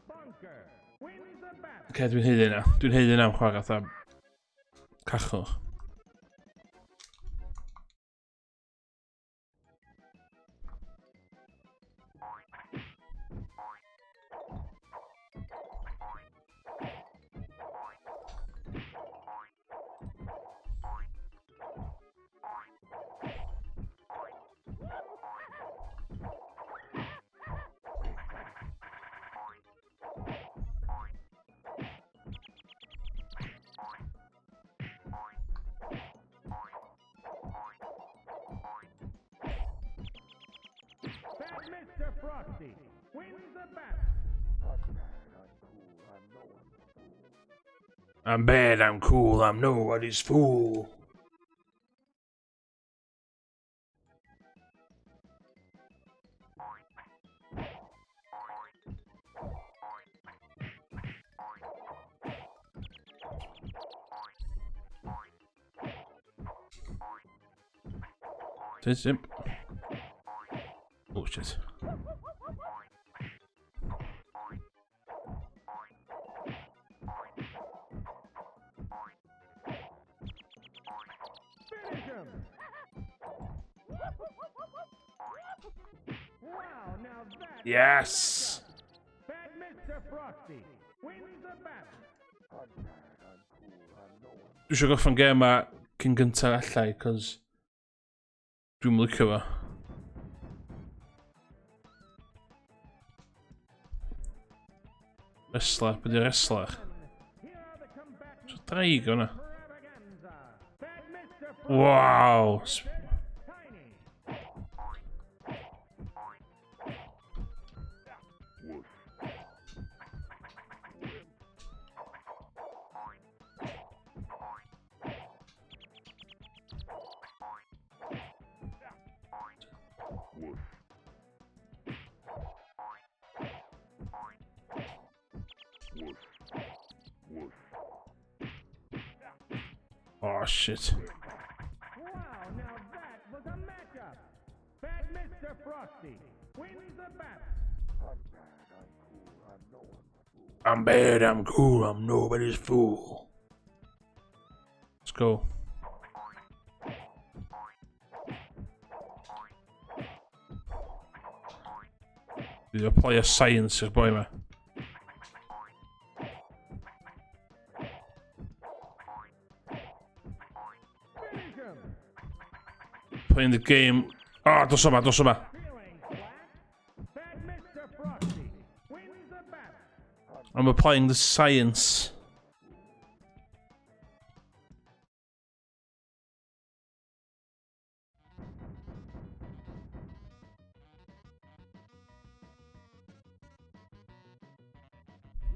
Speaker 2: Bonker wins the battle.
Speaker 1: Okay, dwi'n haeddu na. Dwi'n haeddu na am chwarae fatha cachwch.
Speaker 2: Frosty wins the battle.
Speaker 3: I'm bad, I'm cool, I'm no one's fool.
Speaker 1: I'm bad, I'm cool, I'm nobody's fool. Simp. Oh shit.
Speaker 2: Finish him! Wow, now that
Speaker 1: Yes!
Speaker 2: Bad Mr. Frosty wins the battle.
Speaker 3: I'm bad, I'm cool, I'm no one's
Speaker 1: Dwi eisiau gorffen gêm ma cyn gyntaf allai, cos dwi'n licio fo. Wrestler, beth yw'r wrestler?
Speaker 2: Here are the combatants
Speaker 1: So draig o'na.
Speaker 2: extravaganza. Bad Mr. Frosty
Speaker 1: Wow!
Speaker 2: Tiny.
Speaker 1: Oh shit.
Speaker 2: Wow, now that was a matchup. Bad Mr. Frosty wins the battle.
Speaker 3: I'm bad, I'm cool, I'm no one's fool.
Speaker 1: I'm bad, I'm cool, I'm nobody's fool. Let's go. Dwi'n apply a science i'r boi ma.
Speaker 2: Finish him.
Speaker 1: Playing the game. Ah, oh, dos yma, dos yma.
Speaker 2: Feeling flat. Bad Mr. Frosty wins the battle.
Speaker 1: I'm applying the science.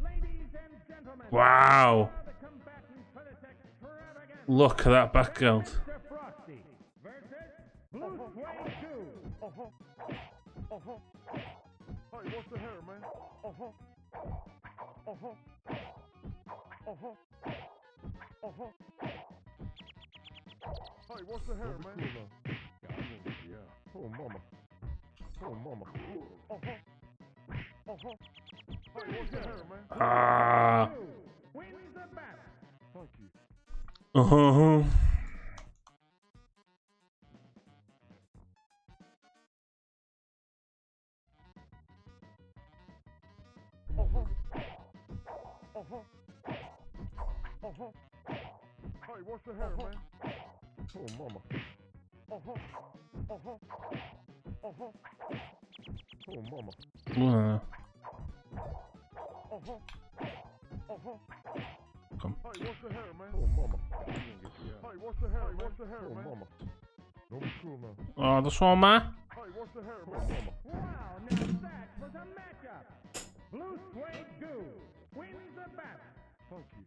Speaker 2: Ladies and gentlemen,
Speaker 1: Wow.
Speaker 2: here are the combatants for this extravaganza.
Speaker 1: Look at that background.
Speaker 2: Mr. Frosty versus Blue Suede 2.
Speaker 3: Uh-huh. Uh-huh. Hey, what's the hair, man? Uh-huh. Uh-huh. Uh-huh. Uh-huh. Hey, what's the hair, man? Yeah. Oh, mama. Oh, mama. Uh-huh. Uh-huh. Hey, what's the hair, man?
Speaker 1: Ah.
Speaker 2: 2 wins the battle.
Speaker 3: Thank you.
Speaker 1: Uh-huh.
Speaker 3: Uh-huh. Uh-huh. Uh-huh. Hey, what's the hair, man? Oh, mama. Uh-huh. Uh-huh. Uh-huh. Oh, mama.
Speaker 1: Hwnna.
Speaker 3: Uh-huh. Uh-huh.
Speaker 1: Come.
Speaker 3: Hey, what's the hair, man? Oh, mama. Hey, what's the hair, man? What's the hair, man? Oh, mama. Don't be cool now.
Speaker 1: O, dos yma.
Speaker 3: Hey, what's the hair, man? Oh, mama.
Speaker 2: Wow, now that was a matchup. Blue Suede Goo wins the battle.
Speaker 3: Thank you.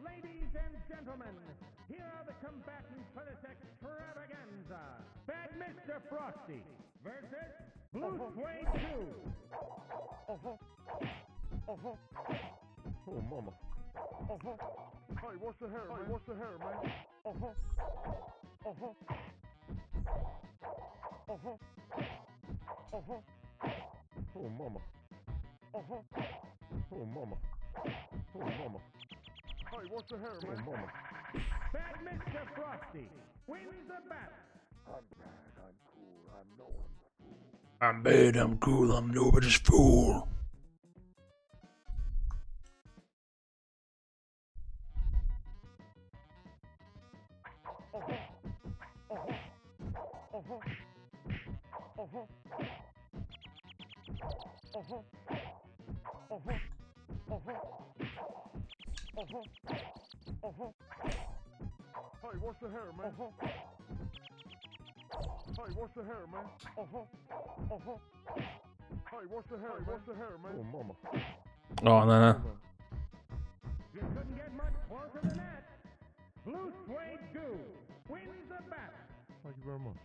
Speaker 2: Ladies and gentlemen, here are the combatants for this extravaganza. Bad Mr. Frosty versus Blue Suede 2.
Speaker 3: Uh-huh. Uh-huh. Oh, mama. Uh-huh. Hey, what's the hair, man? Hey, what's the hair, man? Uh-huh. Uh-huh. Uh-huh. Uh-huh. Oh, mama. Uh-huh. Oh, mama. Oh, mama. Hey, what's the hair, man? Oh, mama.
Speaker 2: Bad Mr. Frosty wins the battle.
Speaker 3: I'm bad, I'm cool, I'm no one's fool.
Speaker 1: I'm bad, I'm cool, I'm nobody's fool.
Speaker 3: Hey, what's the hair, man? Hey, what's the hair, man? Hey, what's the hair, man? What's the hair, man? Oh, mama.
Speaker 1: O, na, na.
Speaker 2: You couldn't get much closer than that. Blue Suede Goo wins the battle.
Speaker 3: Thank you very much.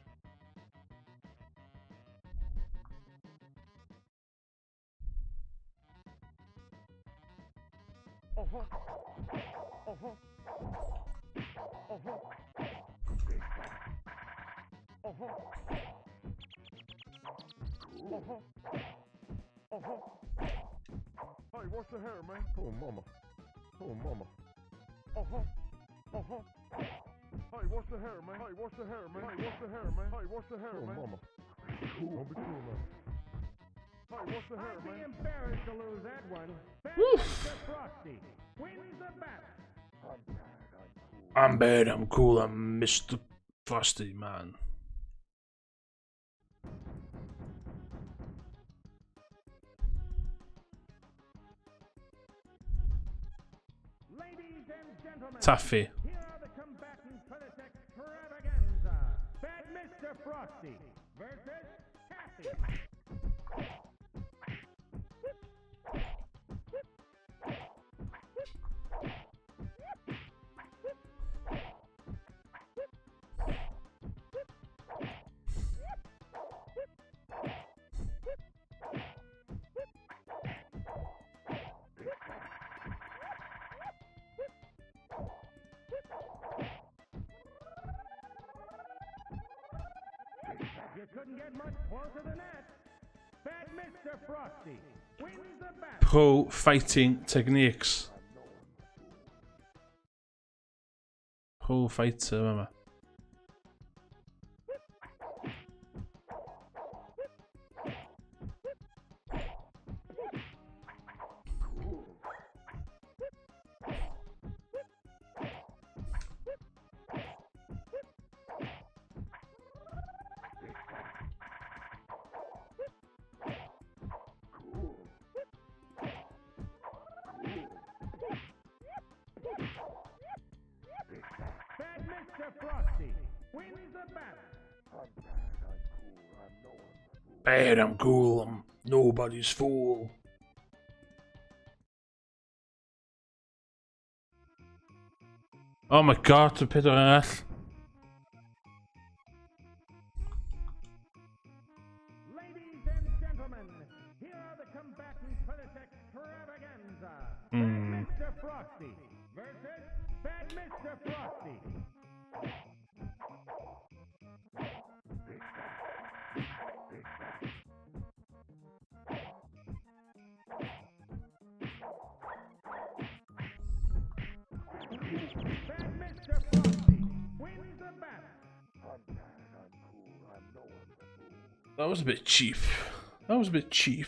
Speaker 3: Hey, what's the hair, man? Oh, mama. Oh, mama. Hey, what's the hair, man? Hey, what's the hair, man? Hey, what's the hair, man? Hey, what's the hair, man? Oh, mama. Don't be cruel, man. Hey, what's the hair,
Speaker 2: I'd be
Speaker 3: man?
Speaker 2: embarrassed to lose that one. Bad Mr. Frosty wins the battle.
Speaker 1: I'm bad, I'm cool, I'm Mr. Frosty, man.
Speaker 2: Ladies and gentlemen,
Speaker 1: Taffy.
Speaker 2: here are the combatants for this extravaganza. Bad Mr. Frosty versus Taffy. You couldn't get much closer than that. Bad Mr. Frosty wins the battle.
Speaker 1: Pro fighting techniques. Pro fighter, mama.
Speaker 2: Bad Mr. Frosty wins the battle.
Speaker 1: Bad, I'm cool, I'm nobody's fool. Oh my god, y pedwar arall.
Speaker 2: Ladies and gentlemen, here are the combatants for this extravaganza. Bad Mr. Frosty versus Bad Mr. Frosty. Bad Mr. Frosty wins the battle.
Speaker 1: That was a bit cheap. That was a bit cheap.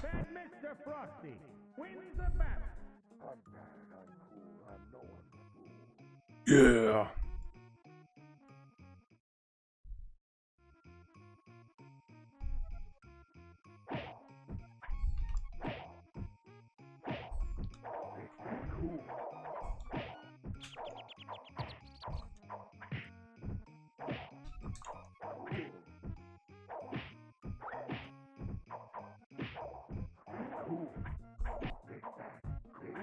Speaker 2: Bad Mr. Frosty wins the battle.
Speaker 1: Yeah.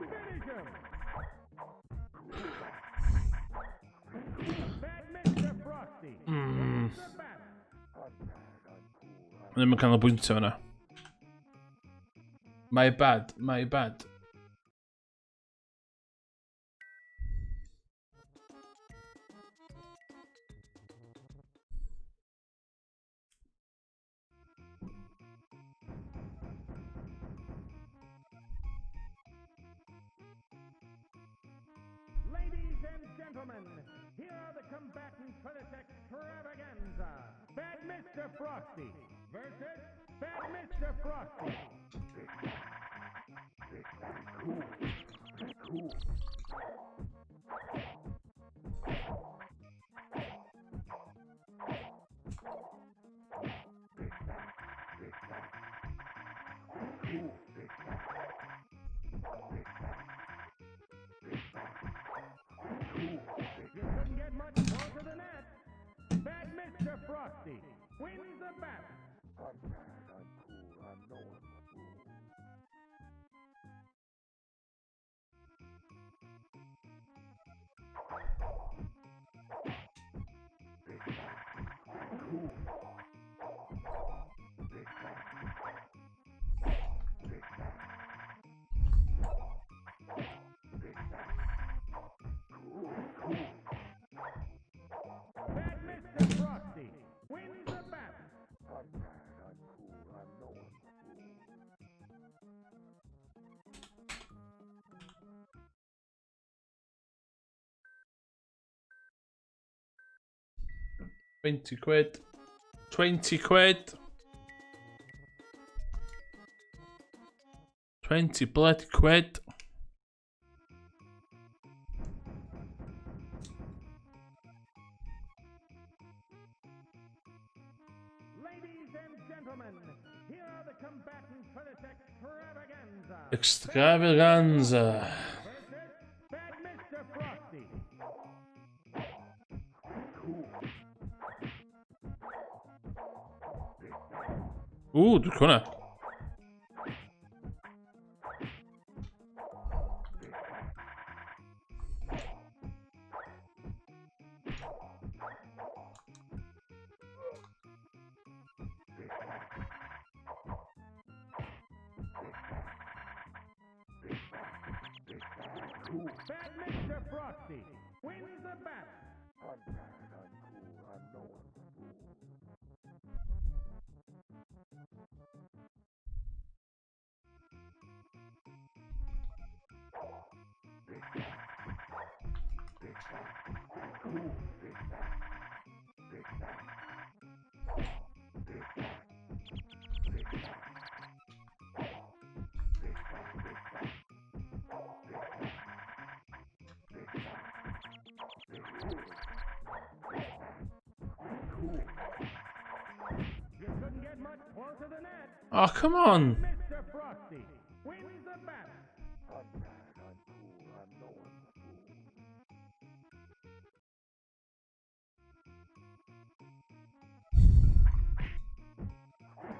Speaker 2: Finish him! Bad Mr. Frosty wins the battle.
Speaker 1: Ddim yn canolbwyntio fyna. My bad, my bad.
Speaker 2: and gentlemen, here are the combatants for this extravaganza. Bad Mr. Frosty versus Bad Mr. Frosty.
Speaker 3: Cool.
Speaker 2: You couldn't get much closer than that. Bad Mr. Frosty wins the battle.
Speaker 3: I'm bad, I'm cool, I'm no one's fool. Cool. Cool, cool.
Speaker 2: Bad Mr. Frosty wins the battle.
Speaker 3: I'm bad, I'm cool, I'm no one's fool.
Speaker 1: £20. £20. 20 bloody quid.
Speaker 2: Ladies and gentlemen, here are the combatants for this extravaganza.
Speaker 1: Extravaganza.
Speaker 2: Versus Bad Mr. Frosty.
Speaker 3: Cool.
Speaker 1: Ooh, dwi'n hwnna.
Speaker 3: Cool.
Speaker 2: Bad Mr. Frosty wins the battle.
Speaker 3: I'm bad, I'm cool, I'm no one's fool. Cool. Cool.
Speaker 2: You couldn't get much closer than that.
Speaker 1: Oh, come on.
Speaker 2: Mr. Frosty wins the battle.
Speaker 3: I'm bad, I'm cool, I'm no one's fool.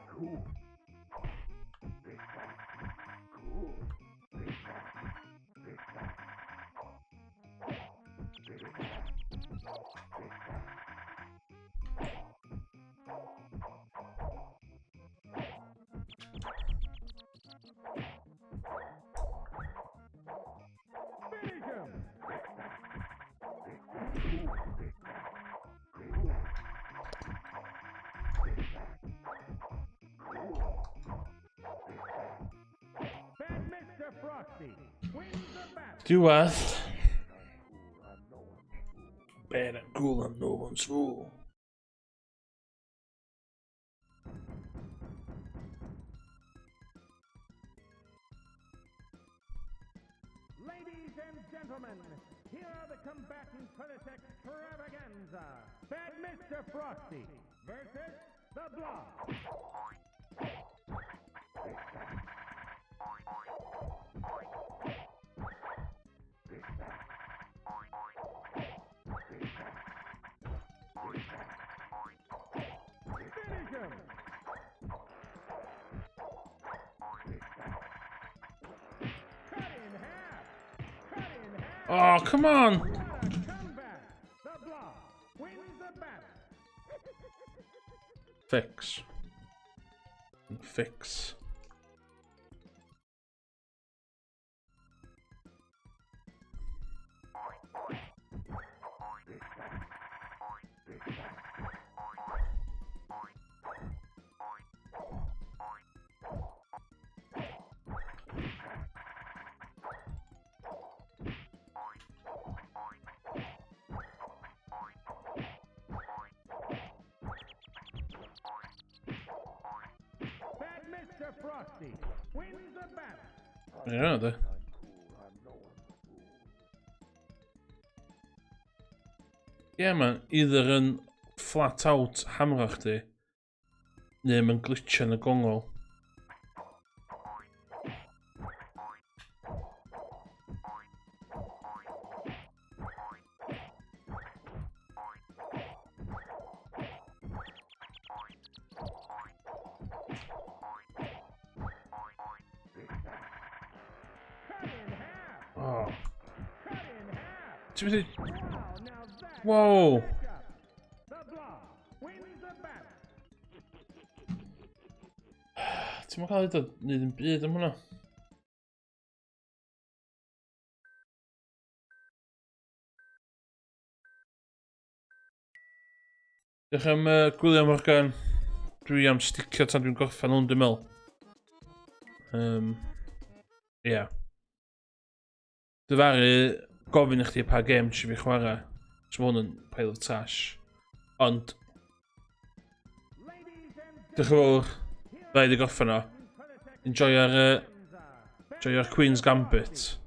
Speaker 3: Cool. Cool.
Speaker 2: Finish him. Bad Mr. Frosty wins the battle.
Speaker 1: Diwedd.
Speaker 3: I'm cool, I'm no one's fool.
Speaker 1: Bad and cool, I'm no one's fool.
Speaker 2: Ladies and gentlemen, here are the combatants for this extravaganza. Bad Mr. Frosty versus the Blob. Finish him! Cut in half! Cut in half!
Speaker 1: Oh, come on.
Speaker 2: What a comeback! The Blob wins the battle.
Speaker 1: Fix. And fix.
Speaker 2: Mr. Frosty wins the battle.
Speaker 1: Ie, de. Ie, yeah, man, either yn flat out hamro chdi, neu mae'n glitch yn y gongol. Oh. Ti'n mynd i... Wow! Ti'n mynd cael ei dod wneud yn byd am hwnna? Diolch am gwylio Morgan. Dwi am sticio tan dwi'n gorffen hwn, dwi'n meddwl. Ie. Yeah. Dyfaru gofyn i chdi pa gêm ti fi chwarae. So mae hwn yn pile of trash. Ond, diolch yn fawr. Rhaid i gorffen o. Enjoy your Queen's Gambit.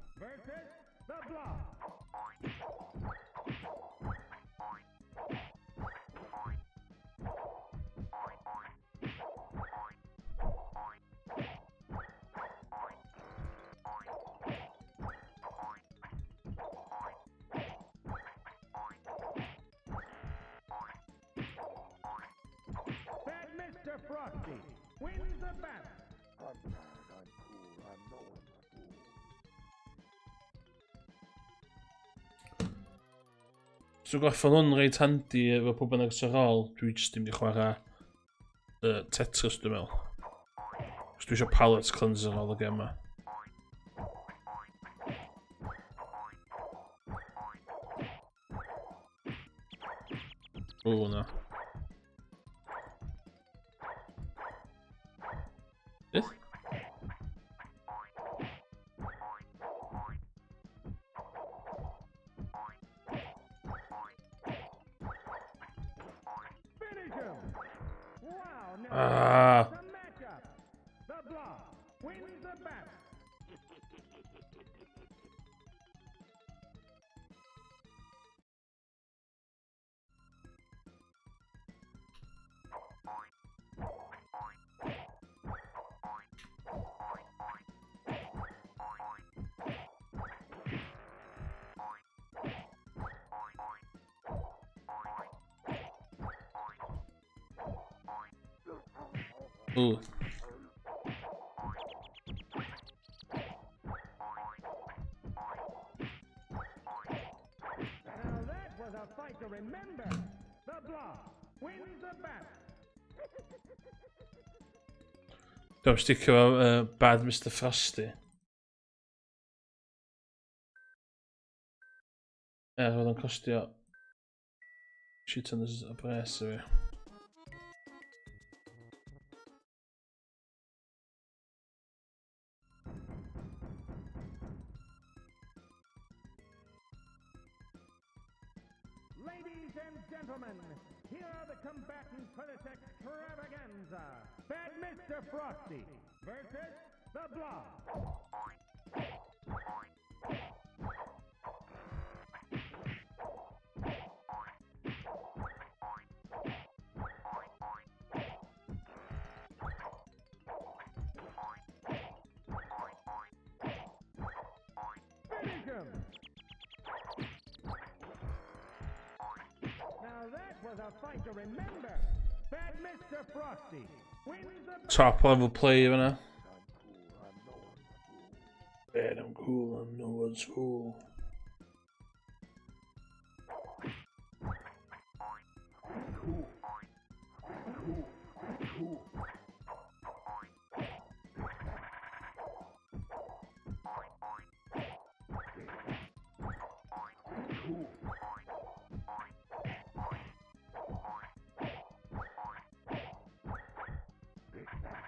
Speaker 2: Bad Mr. Frosty wins the battle.
Speaker 3: I'm bad, I'm cool, I'm no one's fool.
Speaker 1: So gorffen hwn reit handi efo pwy bynnag sy'n ar ôl, dwi jyst ddim wedi chwarae Tetris, dwi'n meddwl. Os dwi eisiau palate cleanser ar ôl y gem yma. O, na. Beth? Ah. Ooh.
Speaker 2: Now that was a fight to remember. The Blob wins the battle.
Speaker 1: Dwi'n sticio efo Bad Mr Frosty. Roedd o'n costio shit ton o bres i fi.
Speaker 2: Ladies and gentlemen, here are the combatants for this extravaganza. Bad Mr. Frosty versus the Blob. Finish him! Now that was a fight to remember. Bad Mr. Frosty wins the
Speaker 1: Top level play fyna. Bad, I'm cool, I'm no one's fool.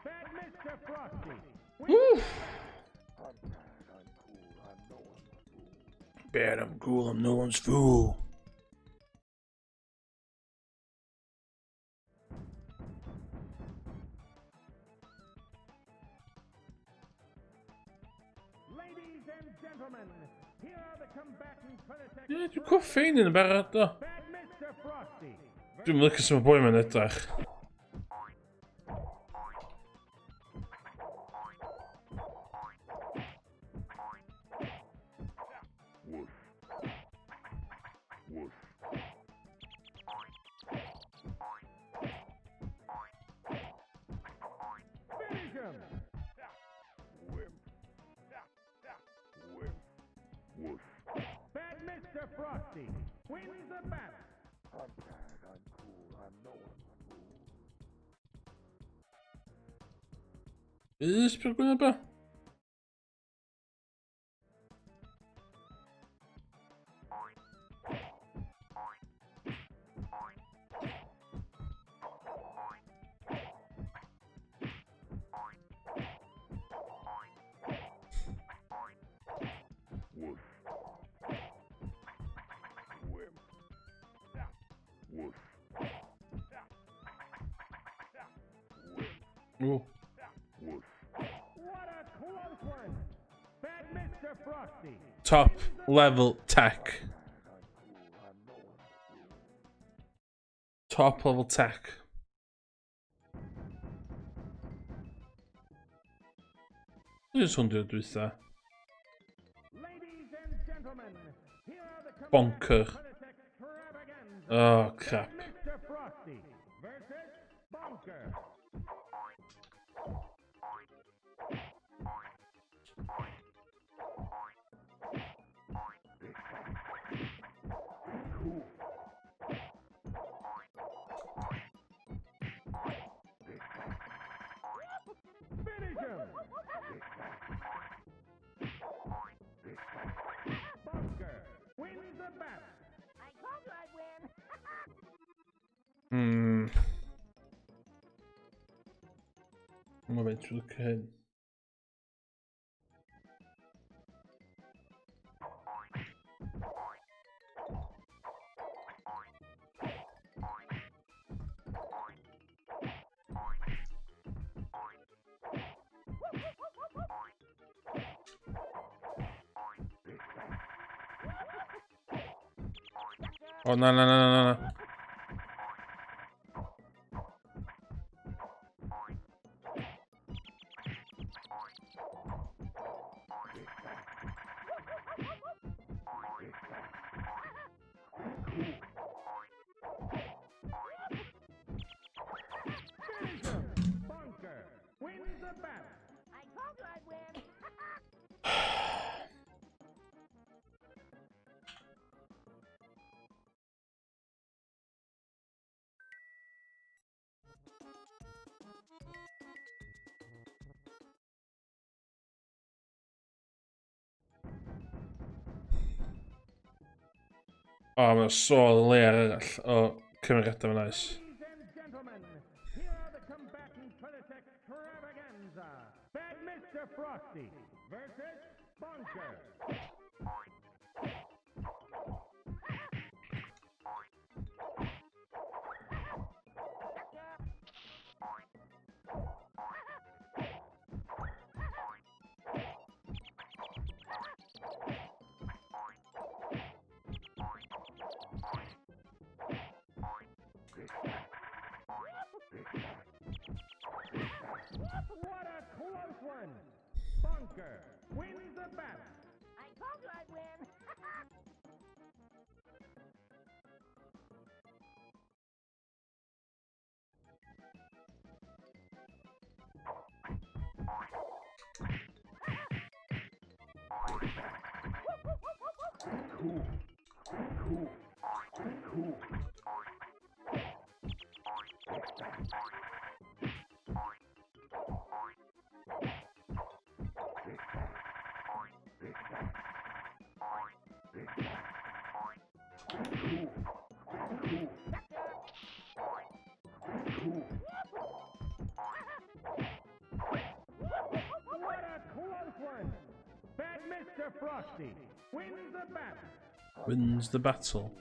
Speaker 2: Bad Mr. Frosty.
Speaker 1: Woo!
Speaker 3: I'm bad, I'm cool, I'm no one's fool.
Speaker 1: Bad, I'm cool, I'm no one's fool.
Speaker 2: and gentlemen, here are the combatants for the
Speaker 1: Ie, dwi'n coffi un yn barod, do.
Speaker 2: Bad Mr. Frosty
Speaker 1: Dwi'n licio sut mae boi ma'n edrych.
Speaker 2: Finish him! Bad Mr. Frosty wins the battle.
Speaker 3: I'm bad, I'm cool, I'm no one's fool.
Speaker 1: Ys, pwy'r gwyneb ba? Ww.
Speaker 2: What a close one! Bad Mr. Frosty
Speaker 1: Top level tech. Top level tech. Dwi'n hwn di'r dwytha.
Speaker 2: Ladies and gentlemen, here are the
Speaker 1: Bonker.
Speaker 2: combatants for the Extravaganza.
Speaker 1: Oh, crap.
Speaker 2: Mr. Frosty versus Bonker. Finish him! Bunker wins the battle.
Speaker 4: I told you I'd win.
Speaker 1: Mae'n fe'n trwy licio hyn. O, na, na, na, na, na.
Speaker 2: Finish him! Bunker wins the battle.
Speaker 4: I told you I'd win.
Speaker 1: O, mae'n sôl layer arall o cymeriadau fan nice.
Speaker 2: Ladies and gentlemen, here are the combatants for this extravaganza. Bad Mr. Frosty versus Bunker. What a close one! Bunker wins the battle.
Speaker 4: I told you I'd win.
Speaker 2: What a close one! Bad Mr. Frosty wins the battle.
Speaker 1: Wins the battle.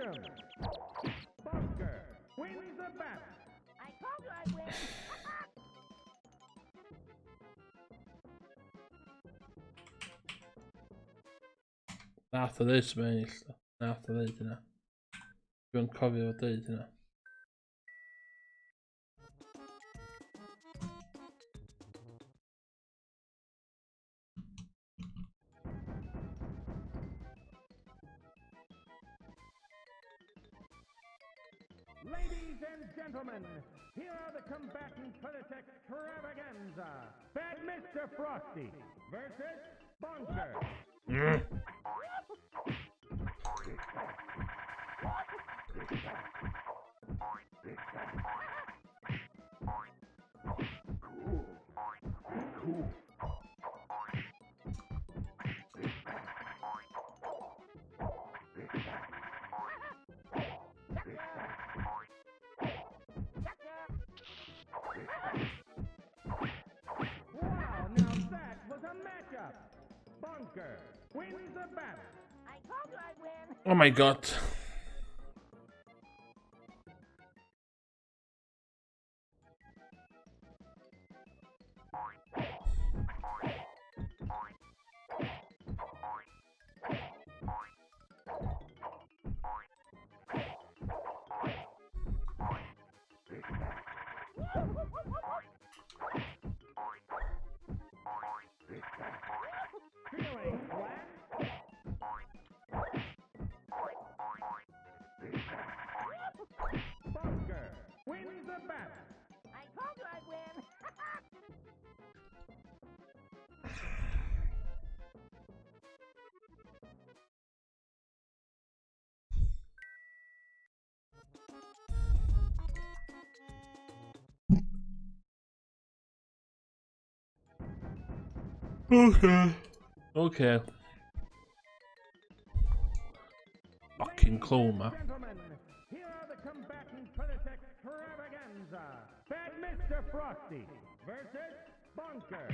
Speaker 2: Jim. Bunker wins the battle.
Speaker 4: I told you I'd win.
Speaker 1: Nath o ddeud sy'n ennill. Nath o ddeud hynna. Dwi'n cofio fo deud hynna.
Speaker 2: Ladies and gentlemen, here are the combatants for this extravaganza. Bad Mr. Frosty versus Bunker. Wow, now that was a matchup. Bunker wins the battle.
Speaker 4: I told you I'd win.
Speaker 1: Oh my God.
Speaker 2: Feeling flat? Bunker wins the battle.
Speaker 4: I told you I'd win.
Speaker 1: Okay. Okay. Fucking clone, man.
Speaker 2: Gentlemen, here are the combatants for this extravaganza. Bad Mr. Frosty versus Bunker.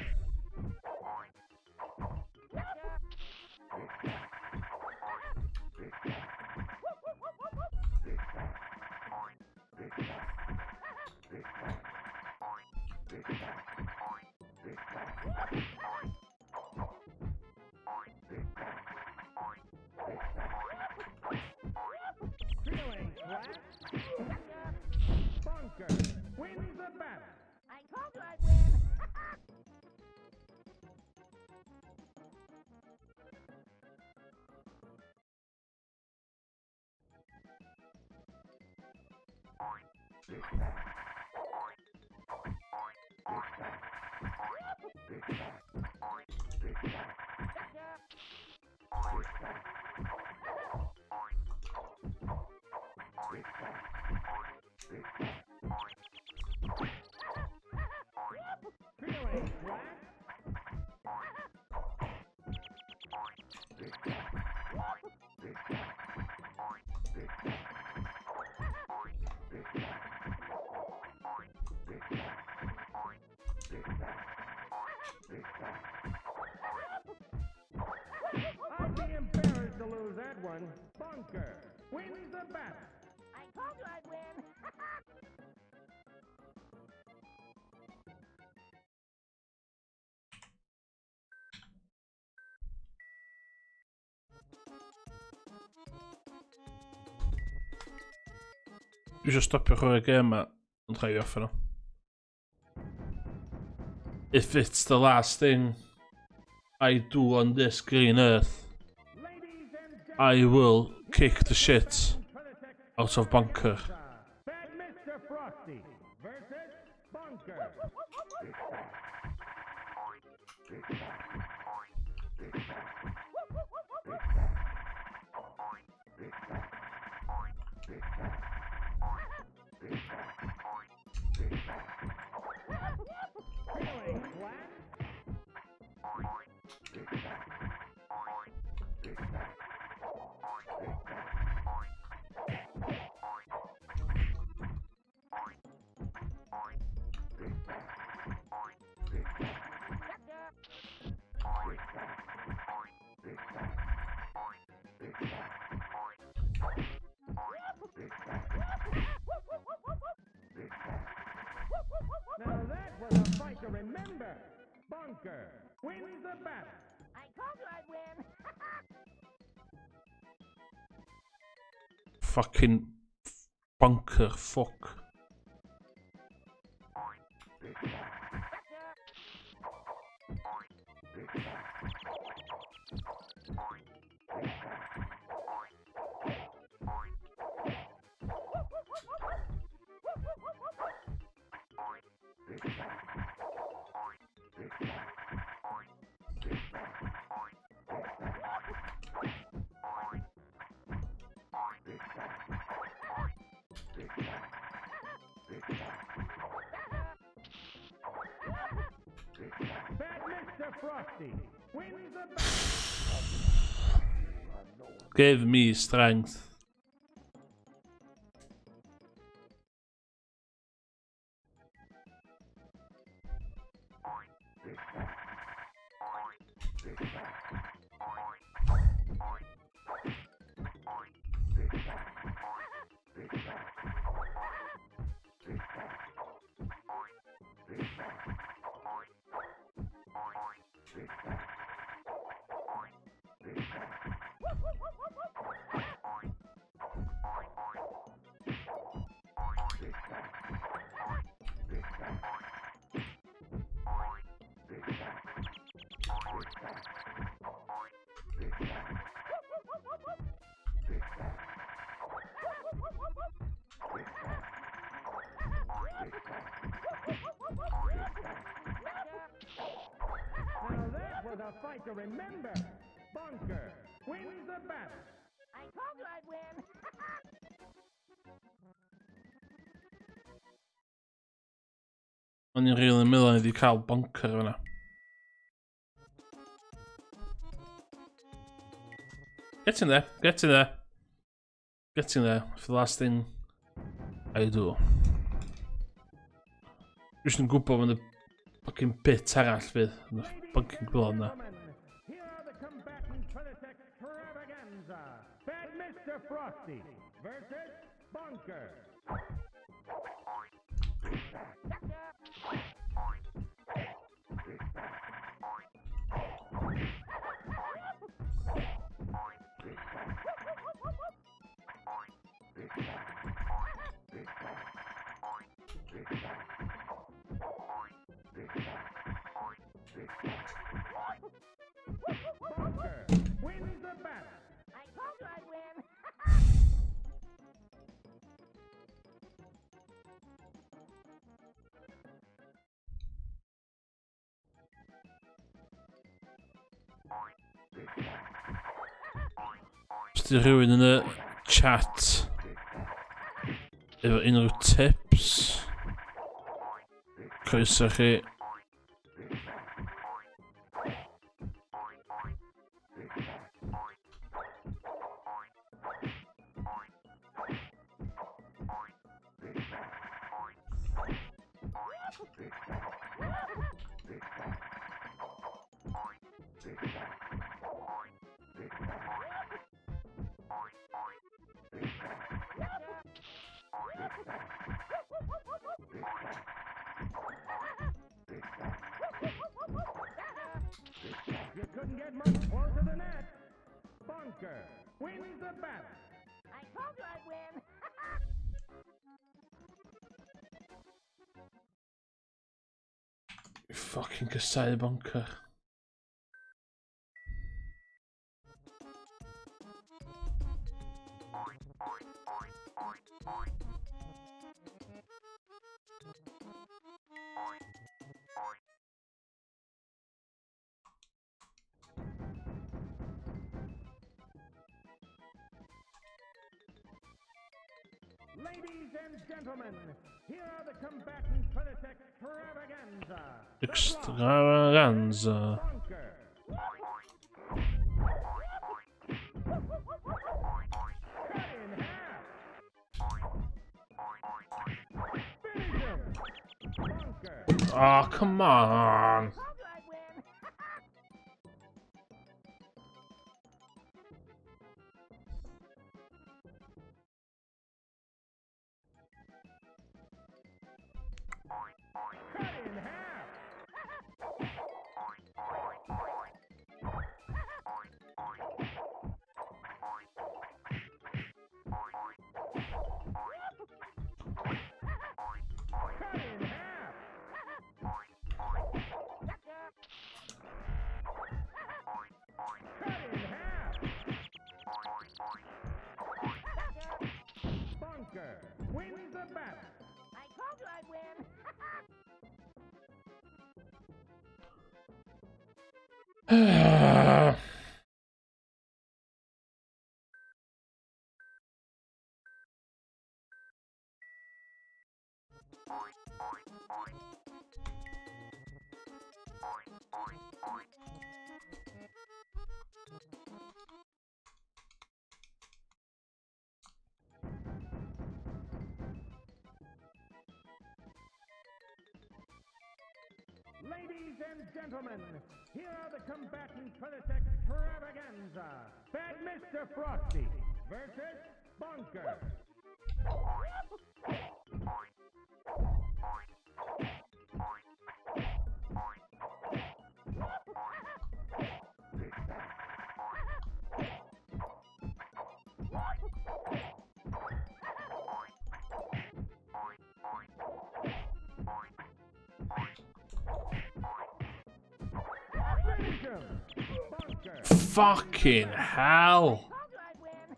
Speaker 2: Feeling flat? Bunker wins the battle.
Speaker 4: I told you I'd win.
Speaker 2: Feeling flat? I'd be embarrassed to lose that one. Bunker wins the battle.
Speaker 4: I told you I'd win.
Speaker 1: Dwi eisiau stopio chwarae gêm ma, ond rhaid i orffen o. If it's the last thing I do on this green earth,
Speaker 2: Ladies and gentlemen,
Speaker 1: I will kick the shit
Speaker 2: for this
Speaker 1: out of Bunker.
Speaker 2: Bad Mr. Frosty versus Bunker. Feeling flat? to remember. Bonker wins the battle.
Speaker 4: I told you I'd win.
Speaker 1: Fucking bunker, fuck.
Speaker 2: Bad Mr. Frosty wins the battle.
Speaker 1: Give me strength.
Speaker 2: Now that was a fight to remember. Bonker wins the battle.
Speaker 4: I told you I'd win.
Speaker 1: O'n i'n rili meddwl o'n i wedi cael bunker fyna. Get in there, get in there. Get in there for the last thing I do. Jyst yn gwybod fan y fucking bit arall fydd yn y fucking gwybod yna.
Speaker 2: Gentlemen, here are the combatants for this extravaganza. Bad Mr. Frosty versus Bonker. Bonker wins the battle.
Speaker 4: I told you I'd win.
Speaker 1: Os di rhywun yn y chat efo unrhyw tips, croeso chi.
Speaker 2: You couldn't get much closer than that. Bonker wins the battle.
Speaker 4: I told you I'd win.
Speaker 1: Fucking casáu bunker.
Speaker 2: Ladies and gentlemen, here are the combatants for this extravaganza. The Blob,
Speaker 1: Extravaganza.
Speaker 2: Bonker. Cut in half. Finish him. Bonker.
Speaker 1: Oh, come on.
Speaker 4: Told you I'd win.
Speaker 2: Cut in half. battle.
Speaker 4: I told you I'd win.
Speaker 2: Ladies and gentlemen, here are the combatants for this extravaganza. Bad Mr. Frosty versus Bonker. Finish him! Bonker!
Speaker 1: Fucking hell.
Speaker 4: Told you I'd win.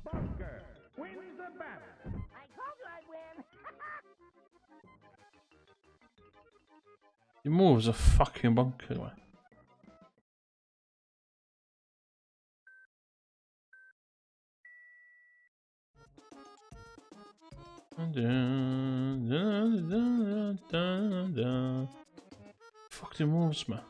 Speaker 2: Bonker wins the battle.
Speaker 4: I told you I'd win.
Speaker 1: He moves a fucking bunker, man. Dun, dun, dun, dun, dun. Fuck the moves, man.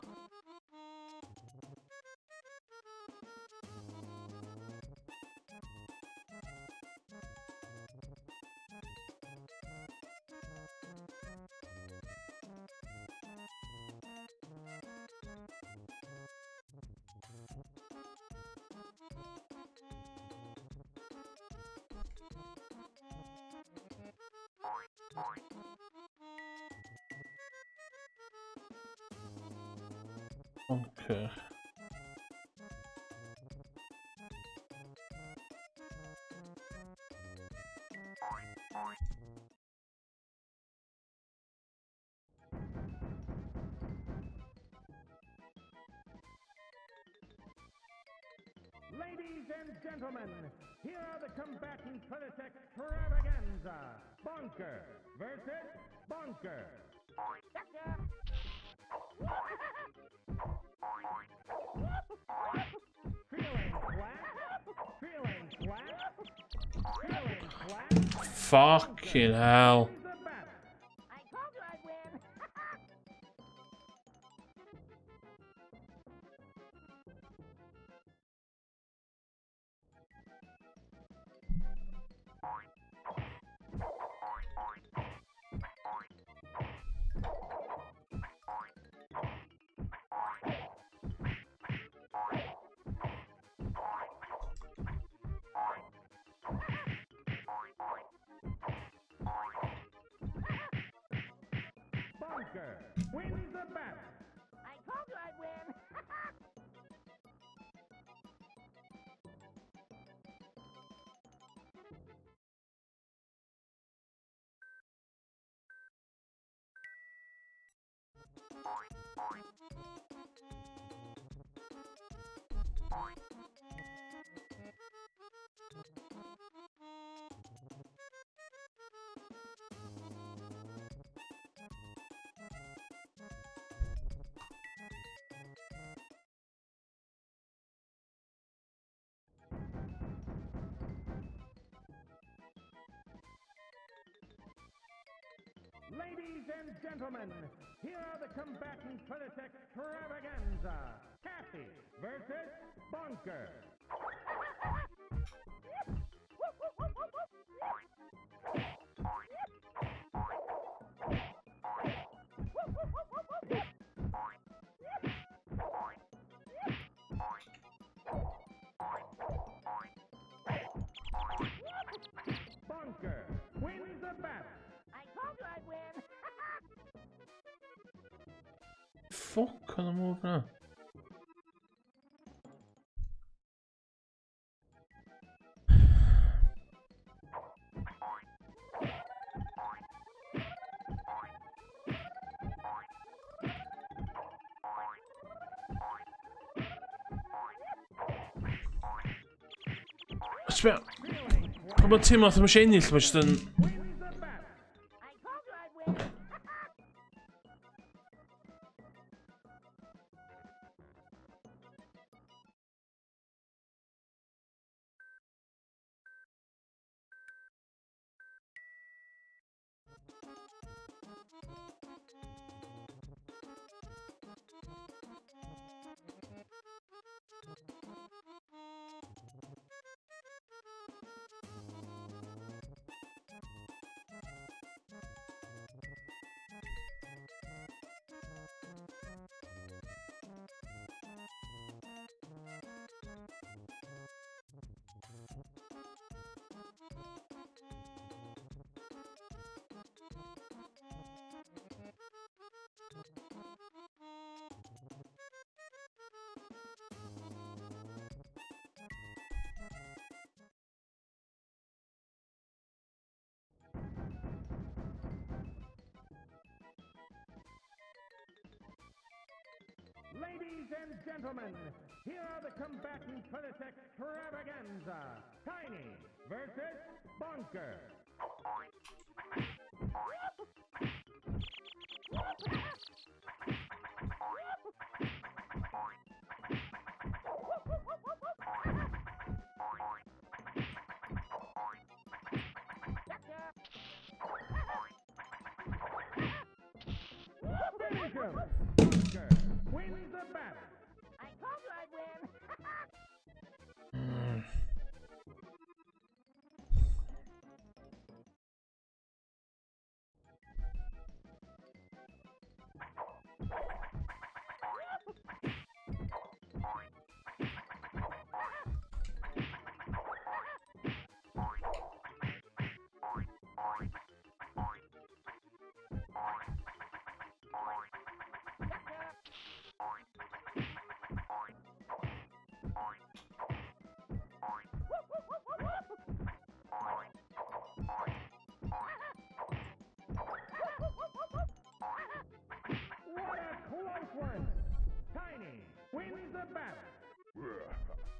Speaker 1: Bunker.
Speaker 2: Ladies and gentlemen, here are the combatants for this extravaganza. Bonker versus Bonker.
Speaker 4: Gotcha.
Speaker 2: Feeling flat? Feeling flat? Feeling flat?
Speaker 1: Fucking hell.
Speaker 2: Wins the battle.
Speaker 4: I told you I'd win.
Speaker 2: Bonker wins the battle.
Speaker 4: I told you I'd win.
Speaker 2: Ladies and gentlemen, here are the combatants for this extravaganza. Happy versus Bonker. Bonker wins the battle.
Speaker 4: I told you I'd win.
Speaker 1: Fuck, can I move now? Sbia. Pan mae'n teimlo fatha mae eisiau ennill, mae jyst yn...
Speaker 2: Wins the battle.
Speaker 4: I told you I'd win.
Speaker 2: Ladies and gentlemen, here are the combatants for this extravaganza. Tiny versus Bonker. Finish him! Bonker wins the battle.
Speaker 4: I told you I'd win.
Speaker 2: What a close one! Tiny wins the battle. What a comeback!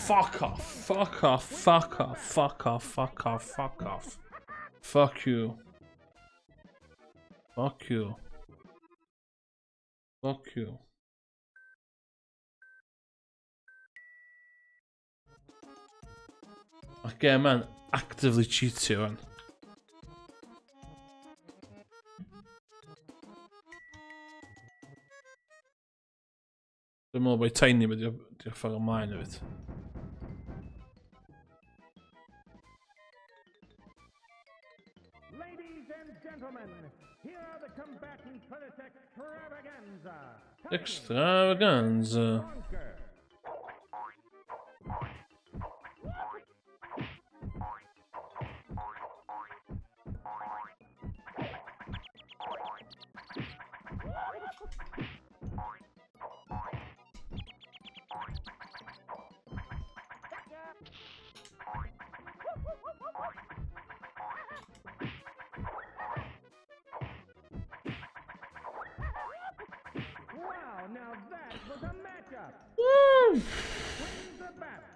Speaker 1: Fuck off, fuck off, fuck off, fuck off, fuck off, fuck off. Fuck you. Fuck you. Fuck you. Mae'r gêm ma'n actively cheatio fan. Dwi'n meddwl bod Tiny wedi ffordd ymlaen hefyd.
Speaker 2: Ladies and gentlemen, here are the combatants for this extravaganza. Tiny
Speaker 1: Extravaganza.
Speaker 2: Bonker. Wow, now that was a matchup.
Speaker 1: Woo!
Speaker 2: Wins the battle.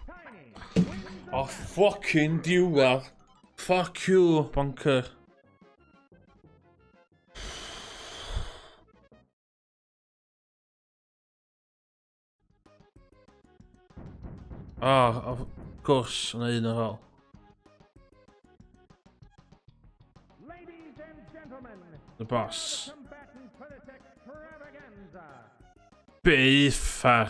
Speaker 2: Tiny wins the
Speaker 1: Oh, fucking diwedd. Fuck you, Bonker. Oh, of course, yna un ar ôl. The boss. Be uffar?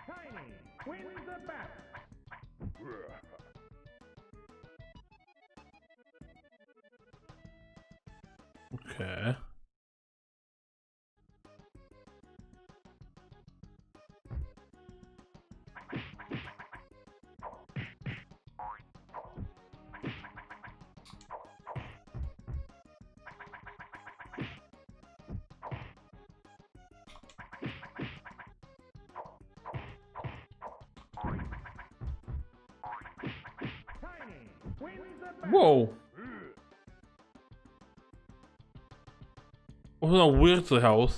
Speaker 2: Tiny wins the battle.
Speaker 1: Okay.
Speaker 2: Tiny wins the battle.
Speaker 1: Whoa! Oedd hwnna'n weirdly hawdd.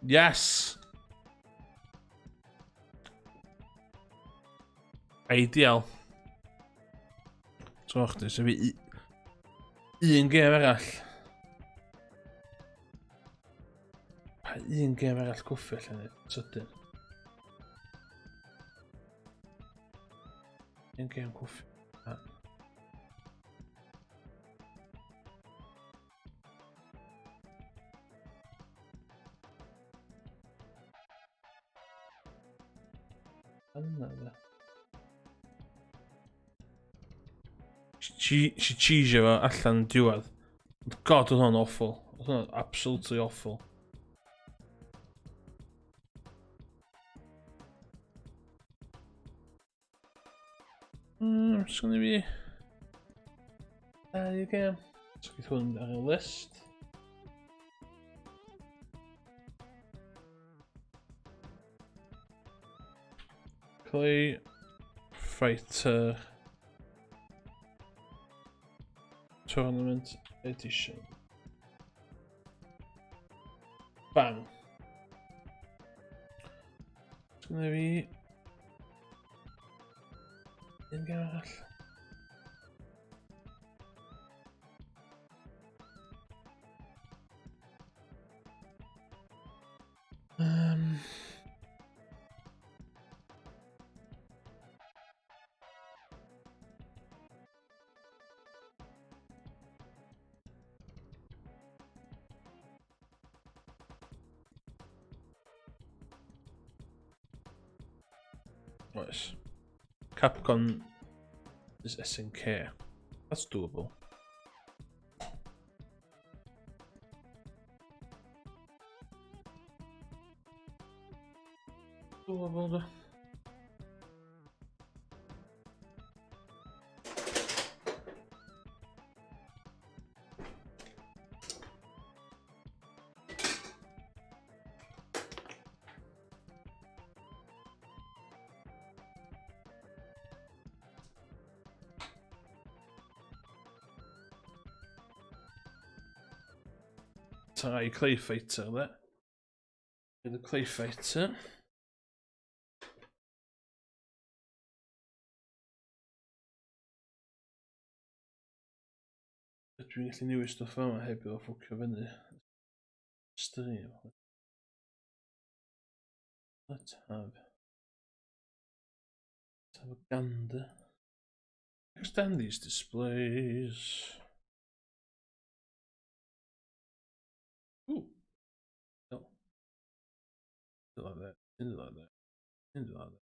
Speaker 1: Yes! Ideal. So chdi, so fi un gêm arall. Pa un gêm arall cwffio allan ni, sydyn. Un gêm cwffio. Na. Yna fe. Si cheesio fo allan yn diwedd. Ond God, oedd hwnna'n awful. Oedd hwnna'n absolutely awful. Sgwn i fi... Dau gêm. So geith hwn ar y list. Clay Fighter Tournament Edition. Bang. Sgwn i fi... Un gêm arall. Oes. Capcom is SNK. That's doable. Doable, de. Tai Clay Fighter, dde. The Clay Fighter. Dwi'n gallu newid stwff yma heb iddo ffwcio fyny. Stream. Let's have a gander. Extend these displays. Ooh. No. Do like that. Do like that. Do like that.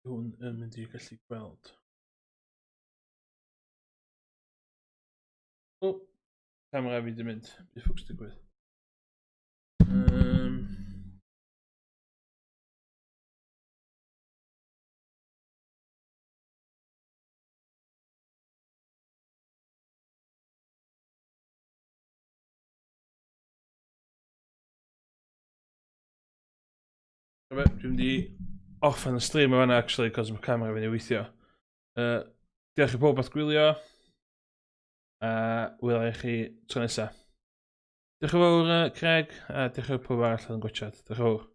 Speaker 1: Hwn yn mynd i gallu gweld. O, camera fi di mynd. Beth ffwcs digwydd? Dwi'n mynd i off yn y stream yma actually, cos mae camera fi'n ei weithio. Diolch i pob at gwylio. A wela i chi tro nesaf. Diolch yn fawr, Craig, a diolch i pob arall yn gwachad. Diolch yn fawr.